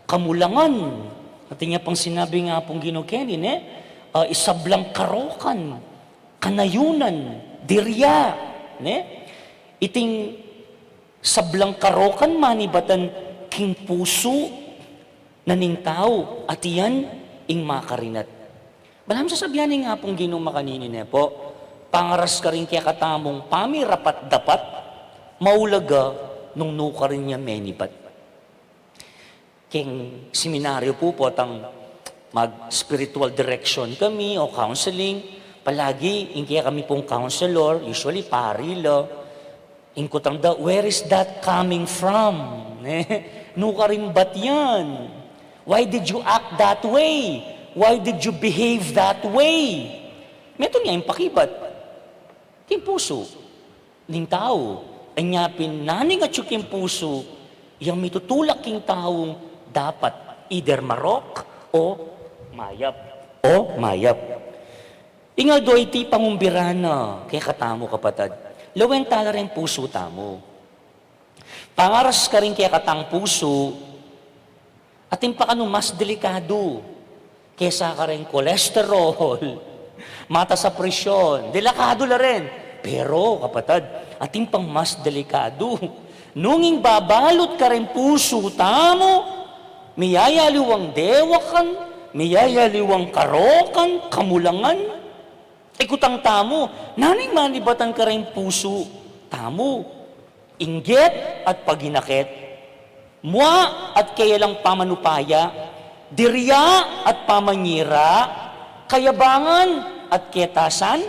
kamulangan. Atin ya pang sinabi ning Apung Ginu keni, ne? Ah, isablang karokan, kanayunan, dirya, ne? Iting sablang karokan manibatan king pusu na ning tau, at iyan ing makarinat. Balamu sasabian ning Apung Ginu makanini, ne pu, Pangaras karing kekatamung pamirapat-dapat, maulaga nung nukarin ya menibat. Keng seminaryo pu, potang mag-spiritual direction kami o counseling, palagi ing kekami pung counselor, usually pari la, ing kutang da, "Where is that coming from?" Ne? Nukarin bat yan? Why did you act that way? Why did you behave that way? Metung ya ing pakibat king pusu ning tau. Anya pin, nanu ing atyu king pusu, yang mitutulak king taung dapat either marok o mayap. O mayap. Ing aldo iti pangumbira na kekatamu, kapatad. Lawen tala reng pusu tamu. Pangaras karing kekatang pusu, atin pa kanu mas delikadu kesa kareng cholesterol, matas a presyon. Delikadu la rin. Pero, kapatad, atin pang mas delikadu. Nung ing babalut kareng pusu tamu, miyayaliwang dewakan, miyayaliwang karokan, kamulangan. Ikutang tamu, nanu ing manibatan kareng pusu tamu? Inggit at paginakit, mua at keyalang pamanupaya, dirya at pamanira, kayabangan at ketasan?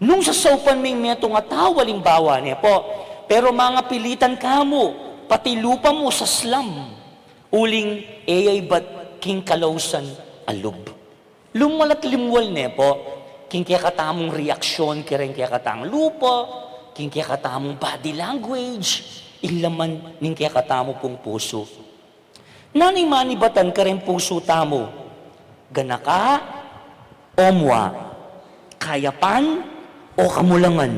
Nung sasaupan me ing metung a tau, alimbawa ne pu, pero mangapilitan ka mu, pati lupa mu saslam, uling e ya ibat king kalausan a lub. Lumwal at lumwal ne pu, king kekatamung reaksyon kareng kekatang lupa, king kekatamung body language, ing laman ning kekatamu pung pusu. Nanu ing manibatan kareng pusu tamu? Ganaka o mua? Kayapan o kamulangan?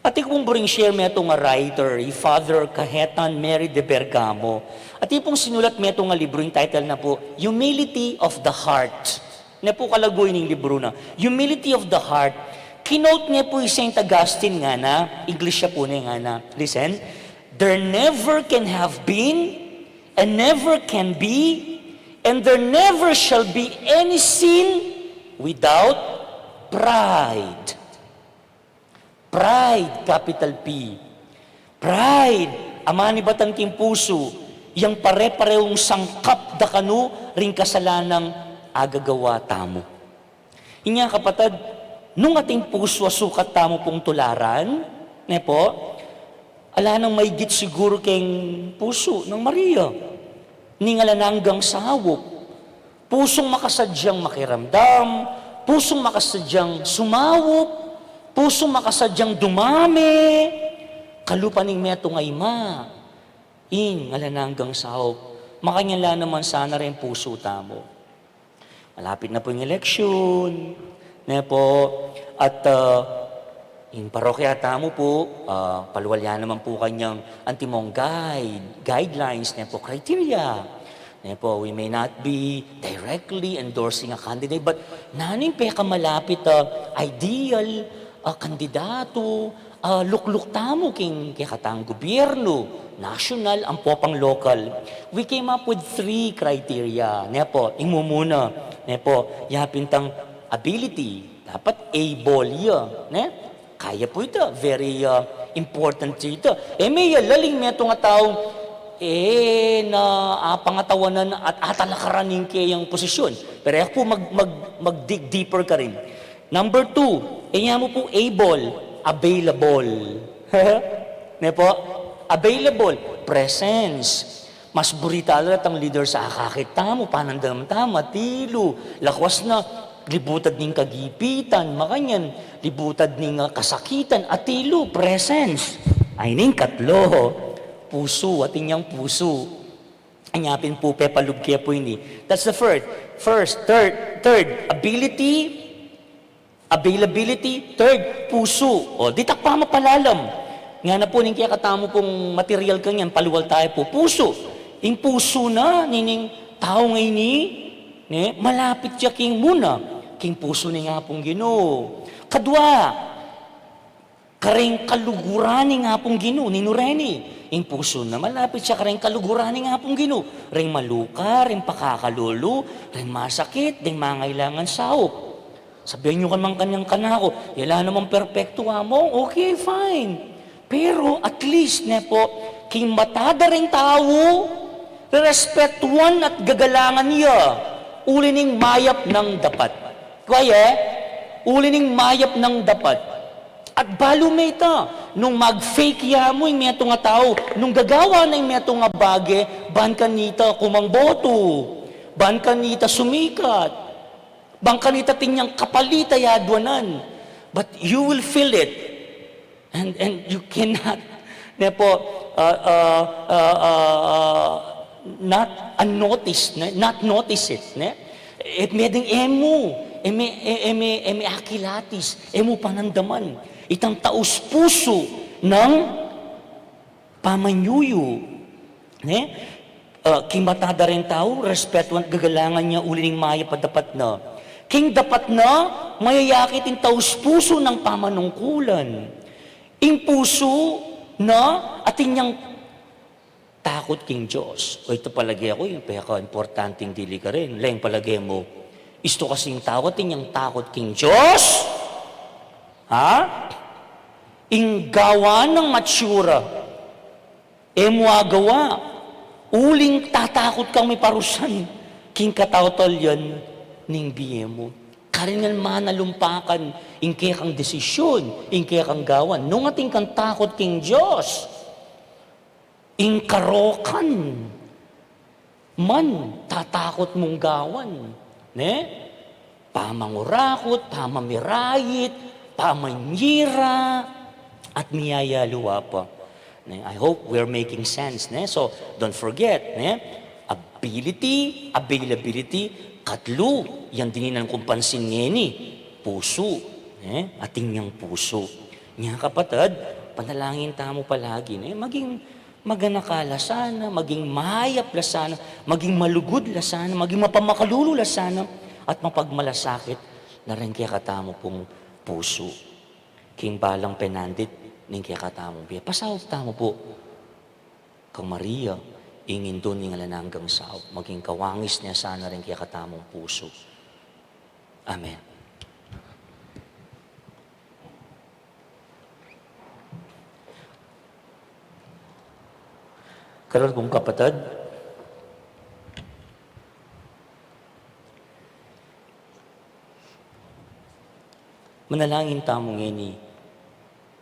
Atin pung buring share metung a writer, i Father Kajetan Mary de Bergamo. Atin pung sinulat metung a libru, ing title na pu, Humility of the Heart. Ne pu kalaguy ning libru na, Humility of the Heart. Kinote ne pu i Saint Augustine, ngana, English ya pu ne, ngana. Listen, "There never can have been, and never can be, and there never shall be any sin without pride." Pride, capital P. Pride, a manibatan king pusu, yang pare-parehung sangkap da kanu ring kasalanang agagawa tamu. Inya, kapatad, nung ating pusu a sukat tamu pung tularan, ne pu, ala nang maigit siguru keng pusu nang Maria, ning alang anggang saup. Pusung makasadyang makiramdam, pusung makasadyang sumaup, pusung makasadyang dumame, kalupa ning metung a ima, ing alang anggang saup. Makanyan la naman sana reng pusu tamu. Malapit na pu ing eleksyon, ne pu, at, ah, ing parokya tamu pu, ah, palual ya naman pu kanyang antimong guide, guidelines, ne pu, criteria. Ne pu, we may not be directly endorsing a candidate, but nanu ing pekamalapit a ideal a kandidato, a lukluk tamu king kekatang gobyerno, nasyonal ampo pang lokal? We came up with three criteria, ne pu, ing mumuna, ne pu, yapin tang ability, dapat able ya, ne? Kaya pu ita, very, ah, important ita. E me ya laling metung a taung, e na apangatawanan at atalakaran ing keyang posisyon. Pero e ku pu mag, mag, mag-dig deeper karin. Number two, e ya mu pu able, available. Ne pu? Available, presence. Mas buri tala retang leaders a akakit tamu, panandam tamu, atilu, lakwas na, libutad ning kagipitan, makanyan, libutad ning, ah, kasakitan, atilu, presence. Ay, ning katlu, pusu, atin yang pusu. Anya pin pu pepalub ke pu ini. That's the first. First, third, third, ability, availability, third, pusu. O, ditak pamapalalam. Ngana pu ning kekatamu pung material kanyan, palual tamu pu, pusu. Ing pusu na nining tau ngeni, ne, malapit ya king muna, king pusu ning Apung Ginu. Kadua, kareng kaluguran ning Apung Ginu, ninu reni? Ing pusu na malapit ya kareng kaluguran ning Apung Ginu. Reng maluka, reng pakakalulu, reng masakit, reng mangailangan saup. Sabian yu ka man kanyan kanaku, "Ala namang perpektu, Among." Okay, fine. Pero at least, ne po, king mata da ring tau, rerespetuan at gagalangan ya, uli ning mayap nang dapat. Kaya, uli ning mayap nang dapat. At balu me ita, nung mag-fake ya mu ing metung a tau, nung gagawa na ing metung a bage, ban kanita kumang boto, ban kanita sumikat, ban kanita atin yang kapalit a yaduanan. But you will feel it. And, and you cannot, ne po, uh, uh, uh, uh, uh, not unnoticed, ne? Not notice it, ne? E me ding e mu, e me, e, e me, e me akilatis, e mu panandaman. Itang taus-pusu nang pamanyuyu, ne? Ah, king mata da ring tau, respetuan, gagalangan ya uli ning mayap a dapat na. King dapat na, mayayakit ing taus-pusu nang pamanungkulan. Ing pusu na atin yang takut king Dios. O, ita palage ku, ing peka-importanting dili karin. Leng palage mu, istu kasing tau atin yang takut king Dios? Ha? Ing gawan nang matsura, e mu agawa, uling tatakut kang miparusan king katautalian ning bie mu. Karin ngan manalumpakan ing kekang desisyun, ing kekang gawan. Nung atin kang takut king Dios, ing karokan man tatakut mung gawan, ne? Pamangurakut, pamamirayit, pamanyira, at miyayalu pa. Ne? I hope we're making sense, ne? So, don't forget, ne? Ability, availability, katlu, yang dininan kung pansin ngeni, pusu, ne? Atin yang pusu. Nya, kapatad, panalangin tamu palagi, ne? Maging maganaka la sana, maging mayap la sana, maging malugud la sana, maging mapamakalulu la sana, at mapagmalasakit na ring kekatamu pung pusu. King balang penandit ning kekatamung bie. Pasaup tamu pu kang Maria, ing indu ning alang anggang saup, maging kawangis na sana ring kekatamung pusu. Amen. Karin pung kapatad, manalangin tamu ngeni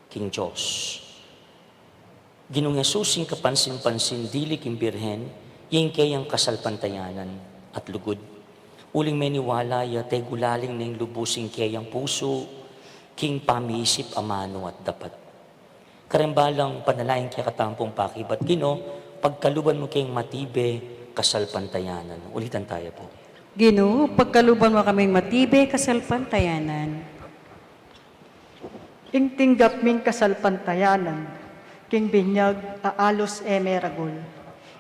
king Dios. Ginung Jesus, ing kapansin-pansin dili king Birhen, ing keyang kasalpantayanan at lugud. Uling meniwala ya, tegulaling neng lubus ing keyang pusu, king pamiisip amanu at dapat. Karin balang panalangin kekatamu pung pakibat, Ginu, pagkaluban mu keng matibe kasalpantayanan. Ulitan taya pu. Ginu, pagkaluban mu kaming matibe kasalpantayanan. Ing tinggap ming kasalpantayanan, king binyag a alus e meragul.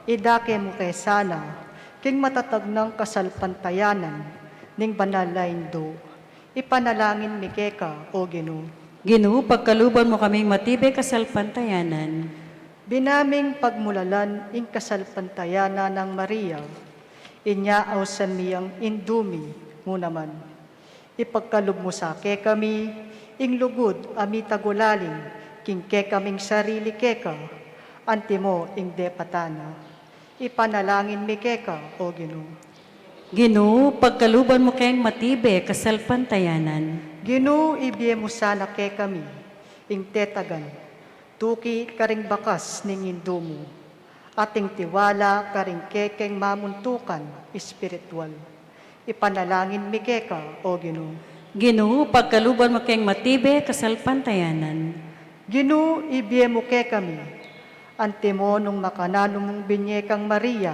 Idake mu ke sana, king matatag nang kasalpantayanan, ning banal a indu. Ipanalangin mi keka, O Ginu. Ginu, pagkaluban mu kaming matibe kasalpantayanan. Binaming pagmulalan ing kasalpantayanan nang Maria. Inya ausan mi yang indu mi mu naman. Ipagkalub mu sa kekami ing lugud a mitagulaling king kekaming sarili keka, antimo ing depatan na. Ipanalangin mi keka, O Ginu. Ginu, pagkaluban mu keng matibe kasalpantayanan. Ginu, ibie mu sana kekami ing tetagan, tuki karing bakas ning indu mu, at ing tiwala karing kekeng mamuntukan espiritual. Ipanalangin mi keka, O Ginu. Ginu, pagkaluban mu keng matibe kasalpantayanan. Ginu, ibie mu kekami, antimo nung makananu mung binye kang Maria,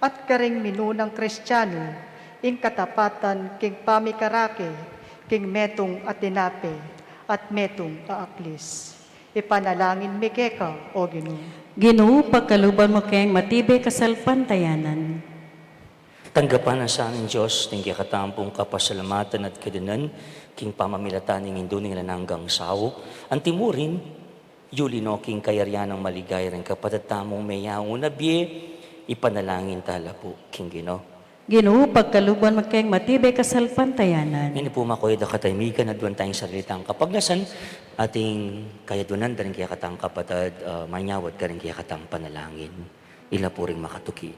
at karing minunang Kristianu, ing katapatan king pamikarake, king metung a tinape, at metung a aklis. Ipanalangin mi keka, O Ginu. Ginu, pagkaluban mu keng matibe kasalpantayanan. Tanggapan na sa ning Dios ning kekatamung kapasalamatan at kadanan king pamamilatan ning Indu ning alang anggang saup. Antimurin, yuli no king kayarian nang maligaya ring kapatad tamung meyaun a bie, ipanalangin tala pu king Ginu. Ginu, pagkaluban mu keng matibe kasalpantayanan. Ini pu makoy da kataymikan, aduan tayang sarili tang kapagnasan, ating kayadunan da ring kekatang kapatad, ah, manyawad karing kekatang panalangin. Ila pu ring makatuki.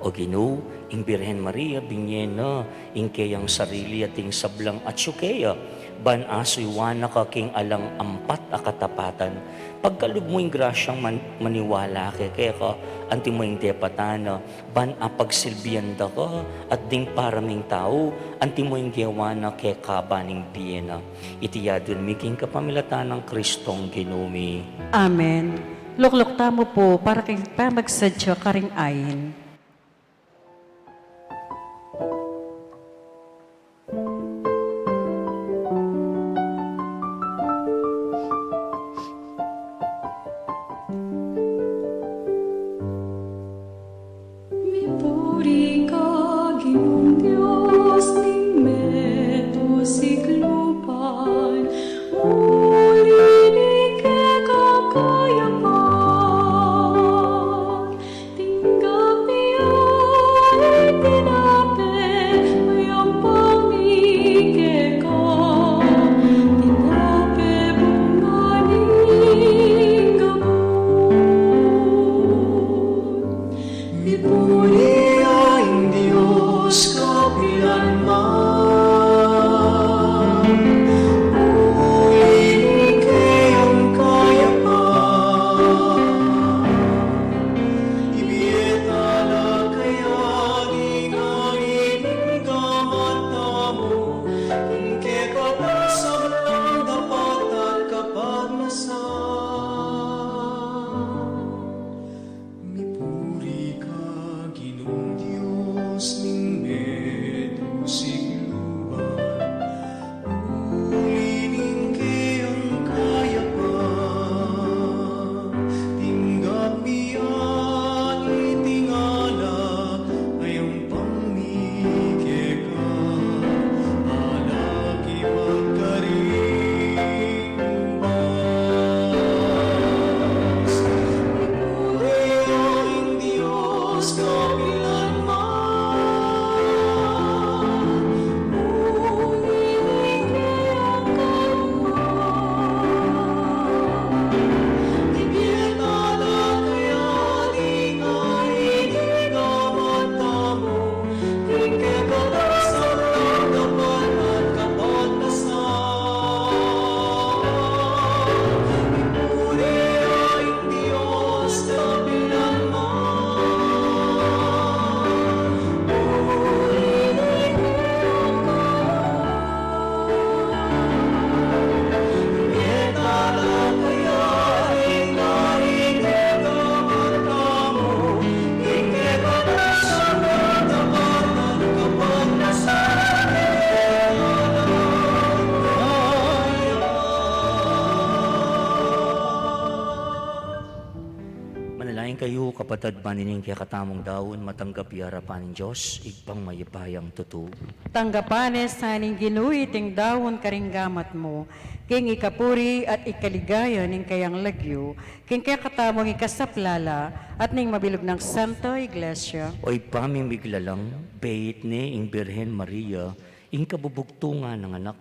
O Ginu, ing Birhen Maria, binye na ing keyang sarili at ing sablang atyu keya, ban asuyuan na ka king alang ampat a katapatan. Pagkalub mu ing grasyang man-, maniwala ke keka, antimo ing depatan na, ban apagsilbian da ka, at ding para ming tau, antimo ing gewa na keka ban ing bie na. Iti yadun mi king kapamilatan nang Kristong Ginu mi. Amen. Lukluk tamu pu para king pamagsadya karing ain. Mipuri ka, Ginung Dios ning meto sikluban, uli ning kekang kayapan, tinggap mi ya ing tinape, ayampang mi keka, tinape bunga ning gabun. Mipuri ya ing Dios kapilan man, uli ning keyang kayapan, ibie tala kaya ing ain ning gamat tamu, ing kekatang sablang dapat at kapagnasan. Mipuri ka, Ginung Dios ning meto sikluban, uli ning keyang kayapan, tinggap mi ya iting alak, ayampang mi keka, alak ipagkaring ubas. Mipuri ya ing Dios kapilan man, uli ning keyang kayapan, ibie tala kaya ing ain ning gamat tamu, ing kekatang sablang dapat at kapagnasan. Mipuri ya ing Dios kapilan man, uli ning keyang kayapan, ibie tala kaya ing ain ning gamat tamu, Manalangin kayu, kapatad, ban ining kekatamung daun matanggap ya arapan ning Dios, Ibpang mayupayang tutu. Tanggapan na sa ning Ginu iting daun karing gamat mu, king ikapuri at ikaligaya ning kayang lagyu, king kekatamung ikasaplala at ning mabilug nang Santa Iglesia. O Ibpa ming miglalang, beit ne ing Birhen Maria ing kabubugtungan nang Anak.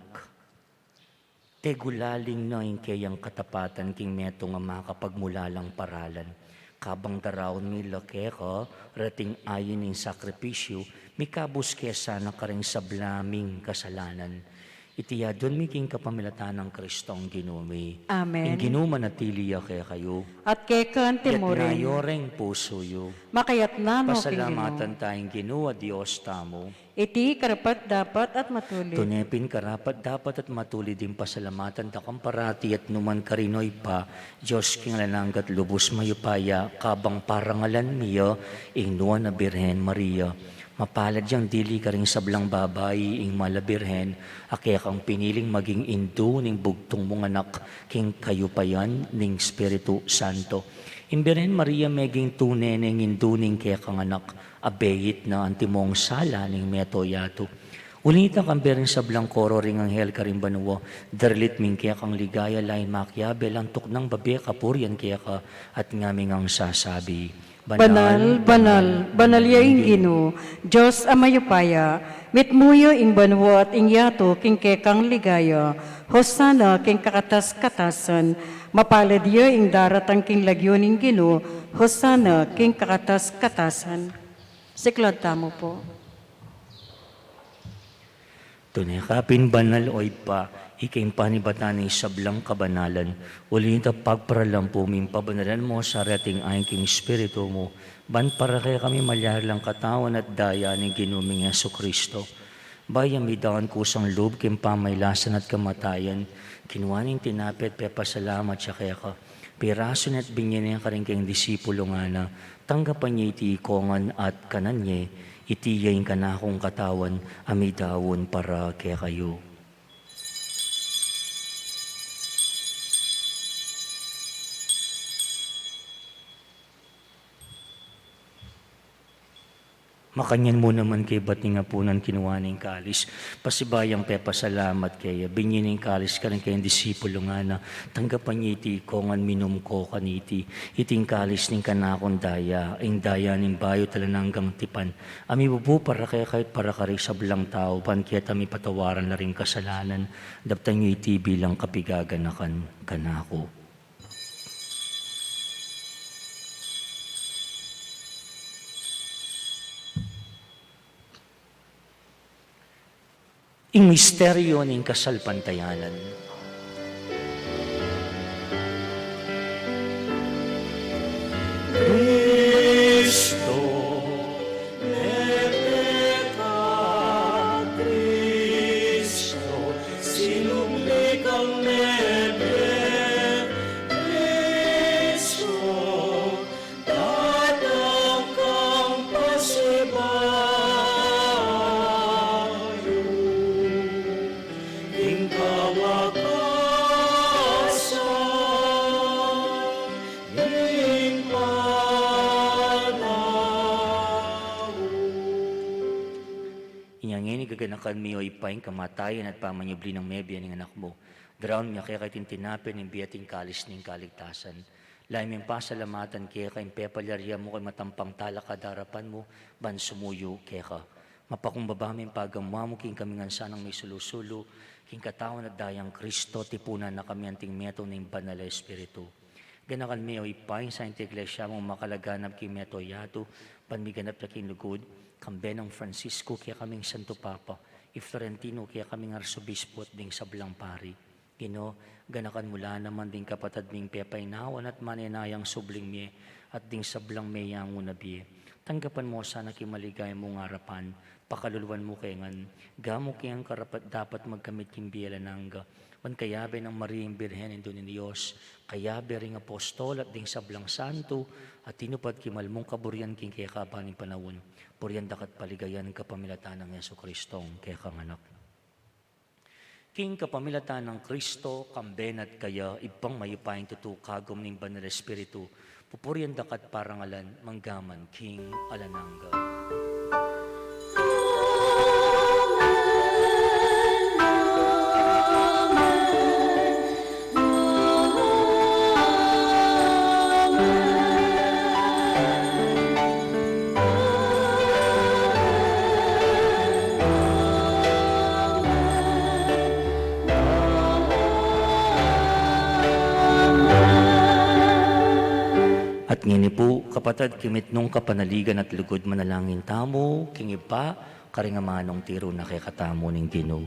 Tegulaling na ing keyang katapatan king metung a makapagmulalang paralan. Kabang daraun mi la keka reting ain ning sakripisyu, mikabus ke sana karing sabla ming kasalanan. Iti adwan mi king kapamilatan nang Kristong Ginu mi. Amen. Ing Ginu manatili ya kekayu. At keka naman. Itas yu reng pusu yu. Makaitas na no king Ginu. Pasalamatan taya ing Ginu a Dios tamu. Iti karapat-dapat at matulid. Tune pin karapat-dapat at matulid ing pasalamatan da kang parati at nukarin man, O Ibpa, Dios king alang angga at lubus mayupaya, kabang parangalan mi ya ing Nuan a Birhen Maria. Mapalad yang dili karing sablang babai ing Mal a Birhen a kekang piniling maging indu ning bugtung mung Anak king kayupayan ning Espiritu Santo. Ing Birhen Maria meging tune neng indu ning kekang Anak, abeit na antimong sala ning meto yatu. Uli na nita, kambe ring sablang koro ring anghel karing banua, daralit mi ing kekang ligaya, lain makiabe lang tuknang babe kapurian keka at ngaming sasabi, Banal, banal, banal ya ing Ginu, Dios a mayupaya, mitmu ya ing banua at ing yatu king kekang ligaya, Hosana king kakatas-katasan, mapalad ya ing daratang king lagyu ning Ginu, Hosana king kakatas-katasan. Siklaud tamu pu. Tune ka pin banal, O Ibpa, ika ing panibatan ning sablang kabanalan, uli na nita pagparalampu mi ing pabanalan mu sa reting ain king Espiritu mu, ban para kekami malyari lang katawan at daya ning Ginu ming Jesucristo. Bayu ya midaun kusang lub king pamailasan at kamatayan, kinua ne ing tinape at pepasalamat ya keka, pirasu ne at binye ne karing kayang disipulu, ngana, Tanggapan ye iti ikongan at kanan ye, iti ya ing kanakung katawan a midaun para kekayu. Makanyan mu naman kaybat ning apunan, kinua ne ing kalis, pasibayung pepasalamat keya, binye ne ing kalis karing kayang disipulu, ngana, Tanggapan ye iti ikongan, minum ko kaniti, iti ing kalis ning kanakung daya, ing daya ning bayu at alang anggang tipan, a mibubu para kekayu at para karing sablang tau, ban keta mipatawaran la ring kasalanan, daptan yu iti bilang kapigaganakan kanaku. Ing misteryu ning kasalpantayanan. Kristo, mebie ka, Kristo, sinubli kang mebie, Kristo, datang kang pasibayu, ing kawakasan ning panau. Inya ngeni gaganakan mi, O Ibpa, ing kamatayan at pamanyubli nang mebie ning Anak mu. Daraun mi keka iting tinape ning bie at ing kalis ning kaligtasan. Lalu ming pasalamatan keka ing pepalyarian mu kaming matampang talakad king arapan mu, ban sumuyu keka. Mapakumbaba ming pagamu-amu king kaming ngan sanang misulu-sulu king katawan at dayang Kristo, tipunan na kami anting metung ning Banal a Espiritu. Ganakan me, O Ibpa, ing Santa Iglesia mung makalaganap king meto yatu, ban miganap ya king lugud, kambe nang Francisco, kekaming Santo Papa, i Florentino, kekaming Arsobispo, at ding sablang pari. Ginu, ganakan mu la naman ding kapatad ming pepainawa at manenayang subling mie, at ding sablang meyangu na bie. Tanggapan mu sana king maligaya mung arapan, pakaluluan mu kami ngan, gamu king karapat-dapat magkamit king bie alang angga, ban kayabe nang Maria ing Birhen, Indu ning Dios, kayabe ring apostol at ding sablang santo, a tinupad king mal mung kaburian king kekaban ning panaun, purian da ka at paligayan kapamilatan nang Jesucristong kekang Anak. King kapamilatan nang Kristo, kambe na at kaya, Ibpang mayupayang tutu, kagum ning Banal a Espiritu, pupurian da ka at parangalan, mangga man king alang angga. At ngeni pu, kapatad, king mitmung kapanaligan at lugud, manalangin tamu king Ibpa, karing amanung tiru na kekatamu ning Ginu.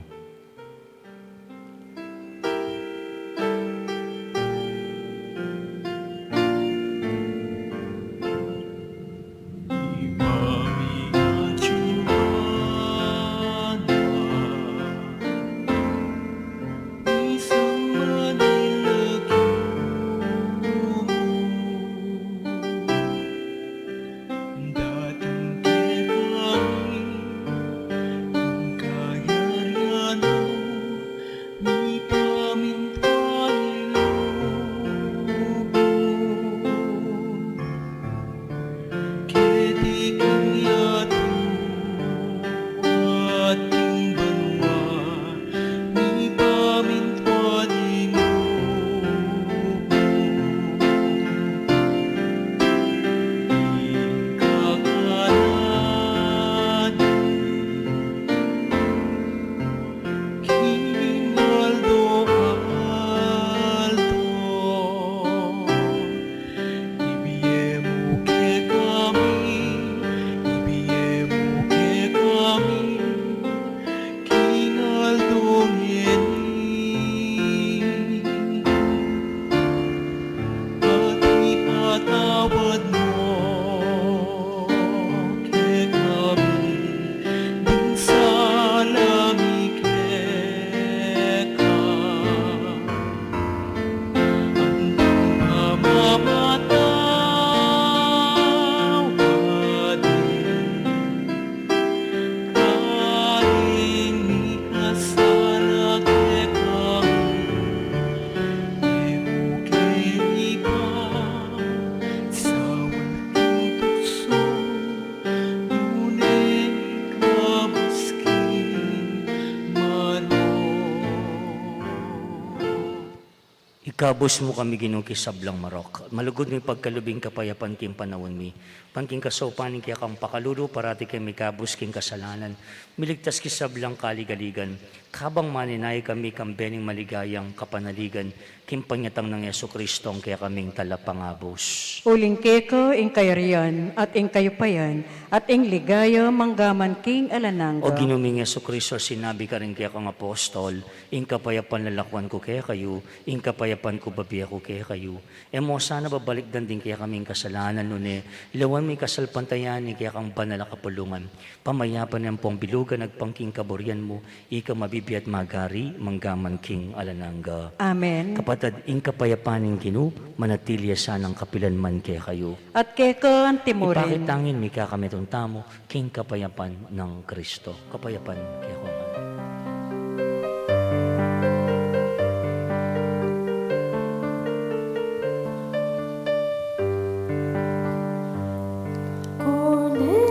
Ikabus mu kami, Ginu, king sablang marok, malugud mu ing pagkalub ing kapayapan king panaun mi. Ban king kasaupan ning kekang pakalulu, parati kaming mikabus king kasalanan, miligtas king sablang kaligaligan, kabang manenaya kami kambe ning maligayang kapanaligan, king panyatang nang Jesucristo a kekaming Talapangabus. Uling keka ing kayarian, at ing kayupayan, at ing ligaya, manggaman king alang angga. O Ginu ming Jesucristo, sinabi mu karing kekang apostol, ing kapayapan lalakwan ku kekayu, ing kapayapan ku bibie ku kekayu. E mu sana babalikdan ding kekaming kasalanan, nune lawan mu ing kasalpantayanan ning kekang banal a kapulungan, pamayapan ampong bilugan agpang king kaburian mu, ika a mabibie at magari, manggaman king alang angga. Amen. Kapatad, ing kapayapan ning Ginu, manatili ya sanang kapilan man kekayu. At keka anti mu rin. Ipakit tangin mi kekayu, metung tamu king kapayapan nang Kristo. Kapayapan kekongan.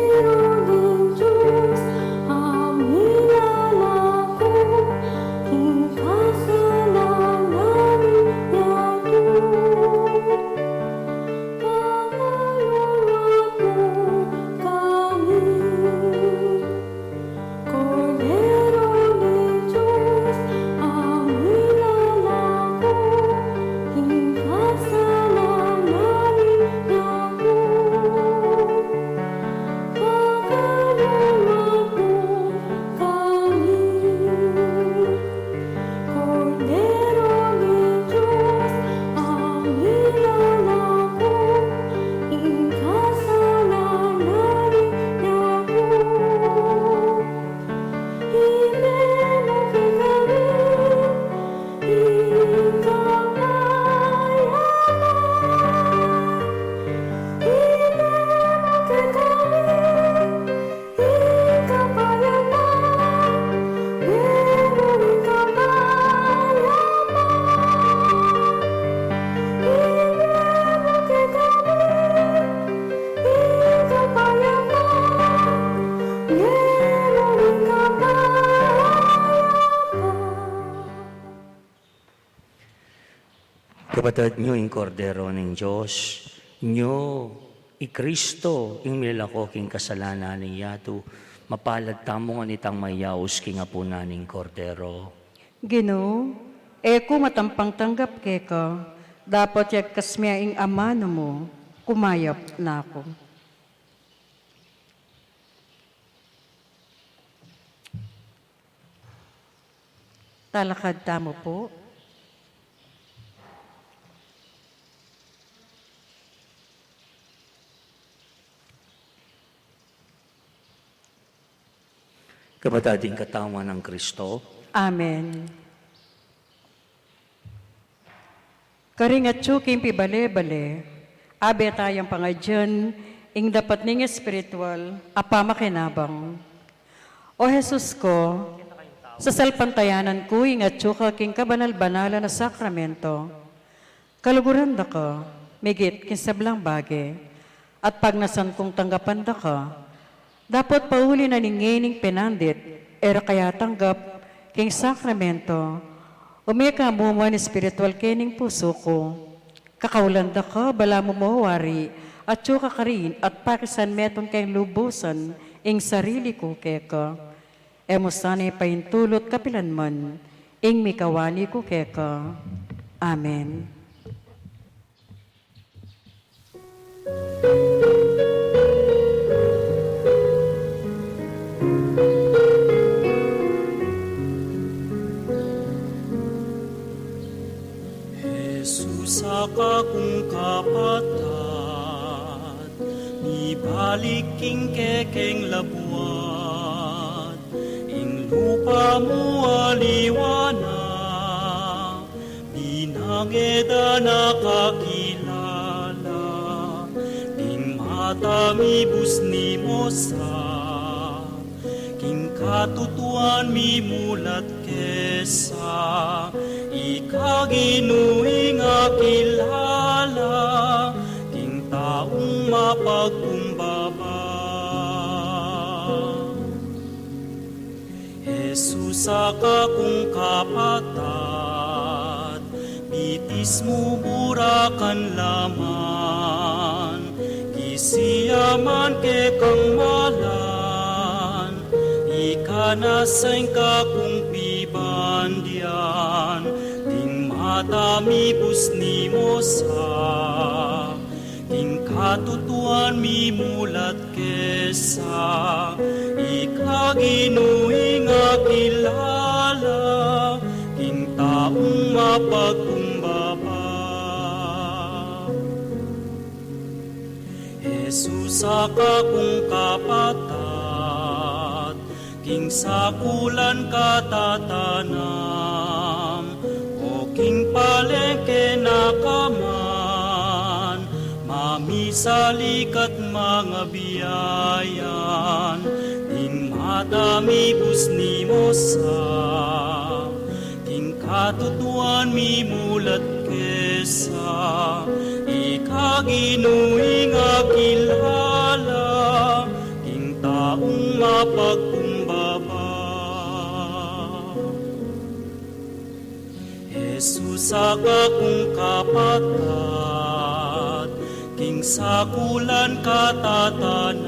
Kordero ning Dios, a milalako king kasalanan ning yatu. Kordero ning Dios, a milalako king kasalanan ning yatu. Pakalulu mu kami. Kordero ning Dios, a milalako king kasalanan ning yatu. Ibie mu kekami ing kapayapan. Ibie mu kekami ing kapayapan, ngeni ing kapayapan. Ibie mu kekami ing kapayapan, ngeni ing kapayapan. Kapatad, nyo ing Kordero ning Dios, nyo i Kristo, ing milalako king kasalanan ning yatu. Mapalad tamu ngan itang mayaus king apunan ning Kordero. Ginu, e ku matampang tanggap keka, dapot yagkas me ing amanu mu, kumayap na ku. Talakad tamu pu. Kapatad, ing katawan nang Kristo. Amen. Karing atyu king pibale-bale, abe tayang pangadyan ing dapat ning espiritual a pamakinabang. O Jesus ku, sasalpantayanan ku ing atyu ka king kabanal-banalan a sakramento. Kaluguran da ka migit king sablang bage, at pagnasan kung tanggapan da ka. Dapot pauli na ning ngening penandit, e ra ka ya tanggap king sakramento, ume ka mu man espiritual kening pusu ku. Kakaulan da ka, balamu mo wari, atyu ka karin, at pakisan metung keng lubusan ing sarili ku keka. E mu sana ipaintulut kapilan man ing mikawani ku keka. Amen. Jesus, a kakung kapatad, mibalik king kekeng labuad, ing lupa mu aliwa na, binangedan a kakilala, ding mata mi busni mu sa, king katutuan mimulat ke sa, ika Ginu ing akilala, king taung mapagkumbaba. Jesus, a kakung kapatad, Itis mu bura kan laman, kisiaman kekang malan, ika na seng kakung pibandian, ding mata mi busni mu sa, king katutuan mi mulat kesa, ika Ginu ing akilala, king taung mapagkumbaba. Jesus, ika kung kapatad, king sakulan katatanam, o king palengke na ka man, mamisalikat mangabiayan, ing mata mi busni mu sa, king katutuan mi mulat kesa, ika Ginu ing akilala, king taung mapagkumbaba. Jesus, ika kung kapatad, king sakulan katatanam,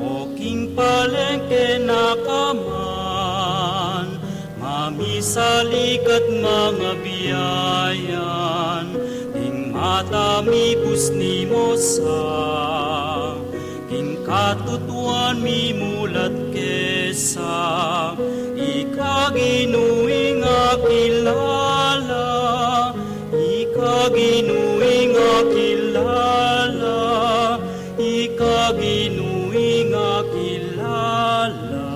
o king palengke na ka man, mamisalikat mangabiayan, ing mata mi busni mu sa, king katutuan mi mulat kesa, ika Ginu ing akilala, ika Ginu ing akilala, ika Ginu ing akilala,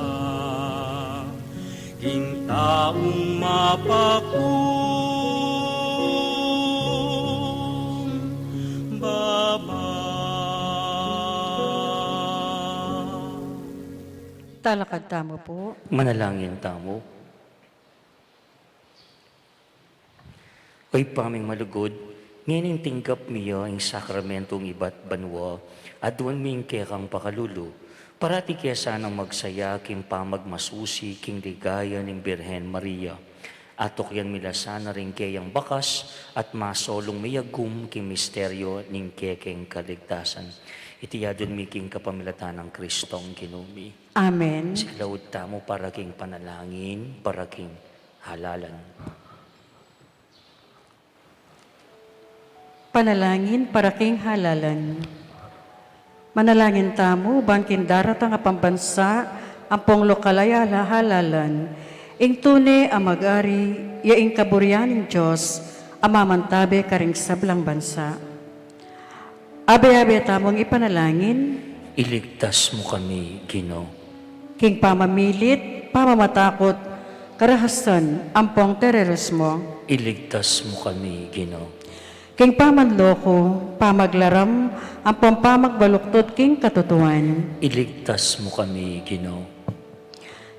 king taung mapagkumbaba. Talakad tamu pu. Manalangin tamu. O Ibpa ming malugud, ngening tinggap mi ya ing sakramentung ibat banua, aduan mi ing kekang pakalulu, parati ke sanang magsaya king pamagmasusi king ligaya ning Birhen Maria. Atukyan mi la sana ring keyang bakas at masolung miyagum king misteryo ning kekeng kaligtasan. Iti aduan mi king kapamilatan nang Kristong Ginu mi. Amen. Siklaud tamu para king panalangin, para king halalan. Panalangin para king halalan. Manalangin tamu ban king daratang a pambansa ampong lokal a halalan, ing tune a mag-ari ya ing kaburian ning Dios a mamantabe karing sablang bansa. Abe-abe tamung ipanalangin. Iligtas mu kami, Ginu. King pamamilit, pamamatakut, karahasan, ampong terorismo. Iligtas mu kami, Ginu. King pamanloko, pamaglaram, ampong pamagbaluktot king katutuan. Iligtas mu kami, Ginu.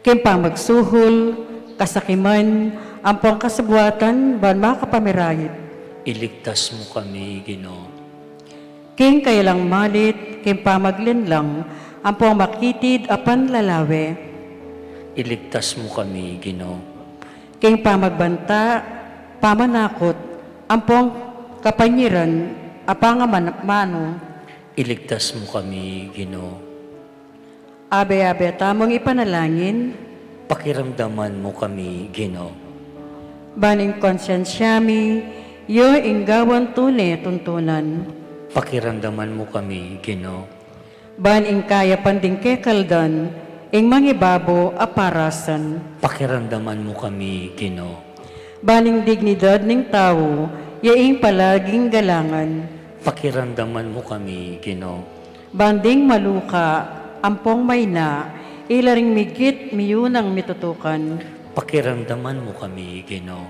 King pamagsuhul, kasakiman, ampong kasabwatan ban makapamirayit. Iligtas mu kami, Ginu. King kailang malit, king pamaglinlang, ampong makitid a panlalawe. Iligtas mu kami, Ginu. King pamagbanta, pamanakut, ampong kapanyiran a pangamanu. Iligtas mu kami, Ginu. Abe-abe tamung ipanalangin. Pakiramdaman mu kami, Ginu. Ban ing konsyensya mi, ya ing gawan tune tuntunan. Pakiramdaman mu kami, Ginu. Ban ing kayapan ding kekaldan, ing mangibabo a parasan. Pakiramdaman mu kami, Ginu. Ban ing dignidad ning tau, ya ing palaging galangan. Pakiramdaman mu kami, Ginu. Ban ding maluka, ampong maina, ila ring migit miyunang mitutukan. Pakiramdaman mu kami, Ginu.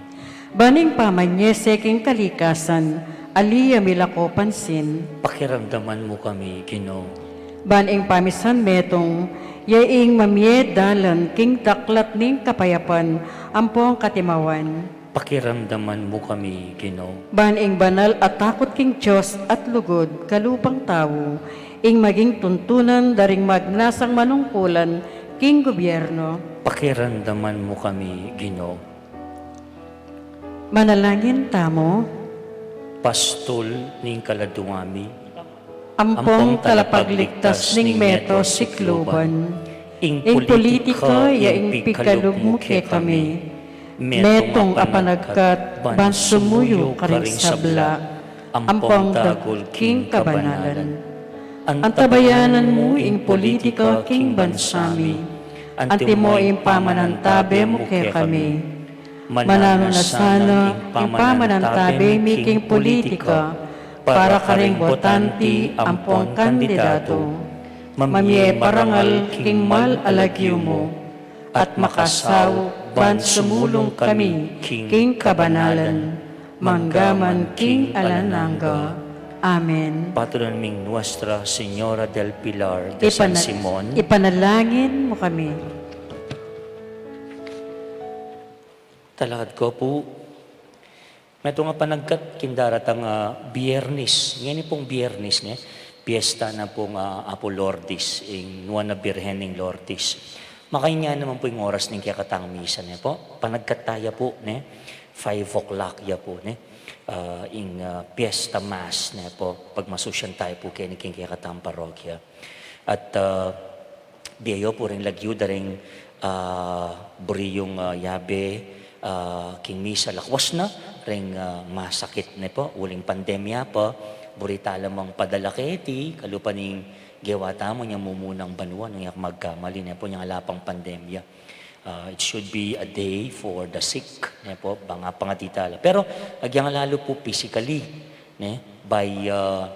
Ban ing pamanyese king kalikasan, ali ya milako pansin. Pakiramdaman mu kami, Ginu. Ban ing pamisan metung, ya ing mamie dalan king daklat ning kapayapan, ampong katimawan. Pakiramdaman mu kami, Ginu. Ban ing banal a takut king Dios at lugud kalupang tau, ing maging tuntunan da ring magnasang manungkulan king gobyerno. Pakiramdaman mu kami, Ginu. Manalangin tamu. Pastul ning kaladua mi, ampong talapagligtas ning meto sikluban, ing politika ya ing pikalub mu kekami, metung a panagkat ban sumuyu karing sabla, ampong dagul king kabanalan. Antabayanan mu ing politika king bansa mi, antimo ing pamanantabe mu kekami. Mananu na sana ing pamanantabe mi king politika para karing botanti ampong kandidatu. Mamie marangal king mal a lagyu mu, at makasaup ban sumulung kami king kabanalan, manggaman king alang angga. Amen. Patulan ming Nuestra Señora del Pilar de San Ipana-, Simon. Ipanalangin mu kami. Talakad ko pu. Metung a panagkat king daratang, ah, Biyernes. Ngeni pung Biyernes, ne? Piyesta na pung, ah, Apu Lourdes, ing nuan a Birhen ning Lourdes. Makainya naman pu ing oras ning kekatang misa, ne pu? Panagkat taya pu, ne? Five o'clock ya pu, ne? Ah, ing, ah, Fiesta Mass, ne pu? Pagmasusyan taya pu keni king kekatang parokya. At, ah, bie yu pu ring lagyu da ring, ah, buri yung, ah, yabe, ah, king misa lakwas na ring, ah, masakit, ne pu, uling pandemya pa, buri tala mang padala keti, kalupa ning gewa tamu inyang mumunang banua, nung yak magkamali, ne pu, inyang ala pang pandemya. Ah, it should be a day for the sick, ne pu, bang apangadi tala. Pero, agyang lalu pu physically, ne, by, uh,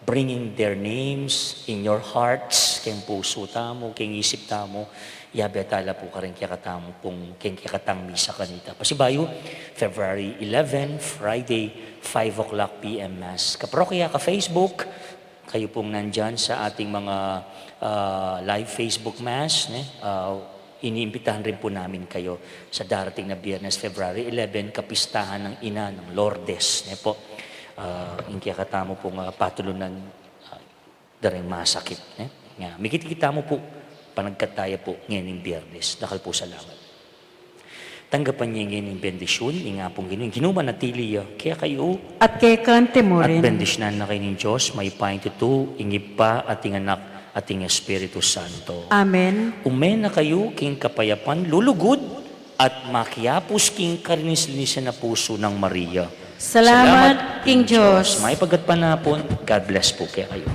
bringing their names in your hearts, king pusu tamu, king isip tamu, yabe tala pu karing kekatamu pung, king kekatang misa kanita. Pasibayu, February eleven, Friday, five o'clock P M Mass. Kaparokya, ka-Facebook, kayu pung nandyan sa ating mga, ah, live Facebook Mass, ne? Ah, iniimbitahan rin po namin kayo sa darating na Biyernes, February eleven, kapistahan ng Ina ng Lourdes, ne po? Ah, ing kekatamu pung, ah, patulunan, ah, da ring masakit, ne? Nga, mikit-kita mu po, panagkat taya po, ngening Biyernes. Dakal po salamat. Tanggapan ye ngening bendisyun ning Apung Ginu, ing Ginu manatili ya kekayu. At keka mu rin. At bendisyunan na kayu ning Dios, mayupayang tutu, ing Ibpa at ing Anak at ing Espiritu Santo. Amen. Ume na kayu king kapayapan, lulugud, at makiapus king kalinis-linisan a pusu nang Maria. Salamat king Dios. Mayupayang panapun, God bless po kekayu.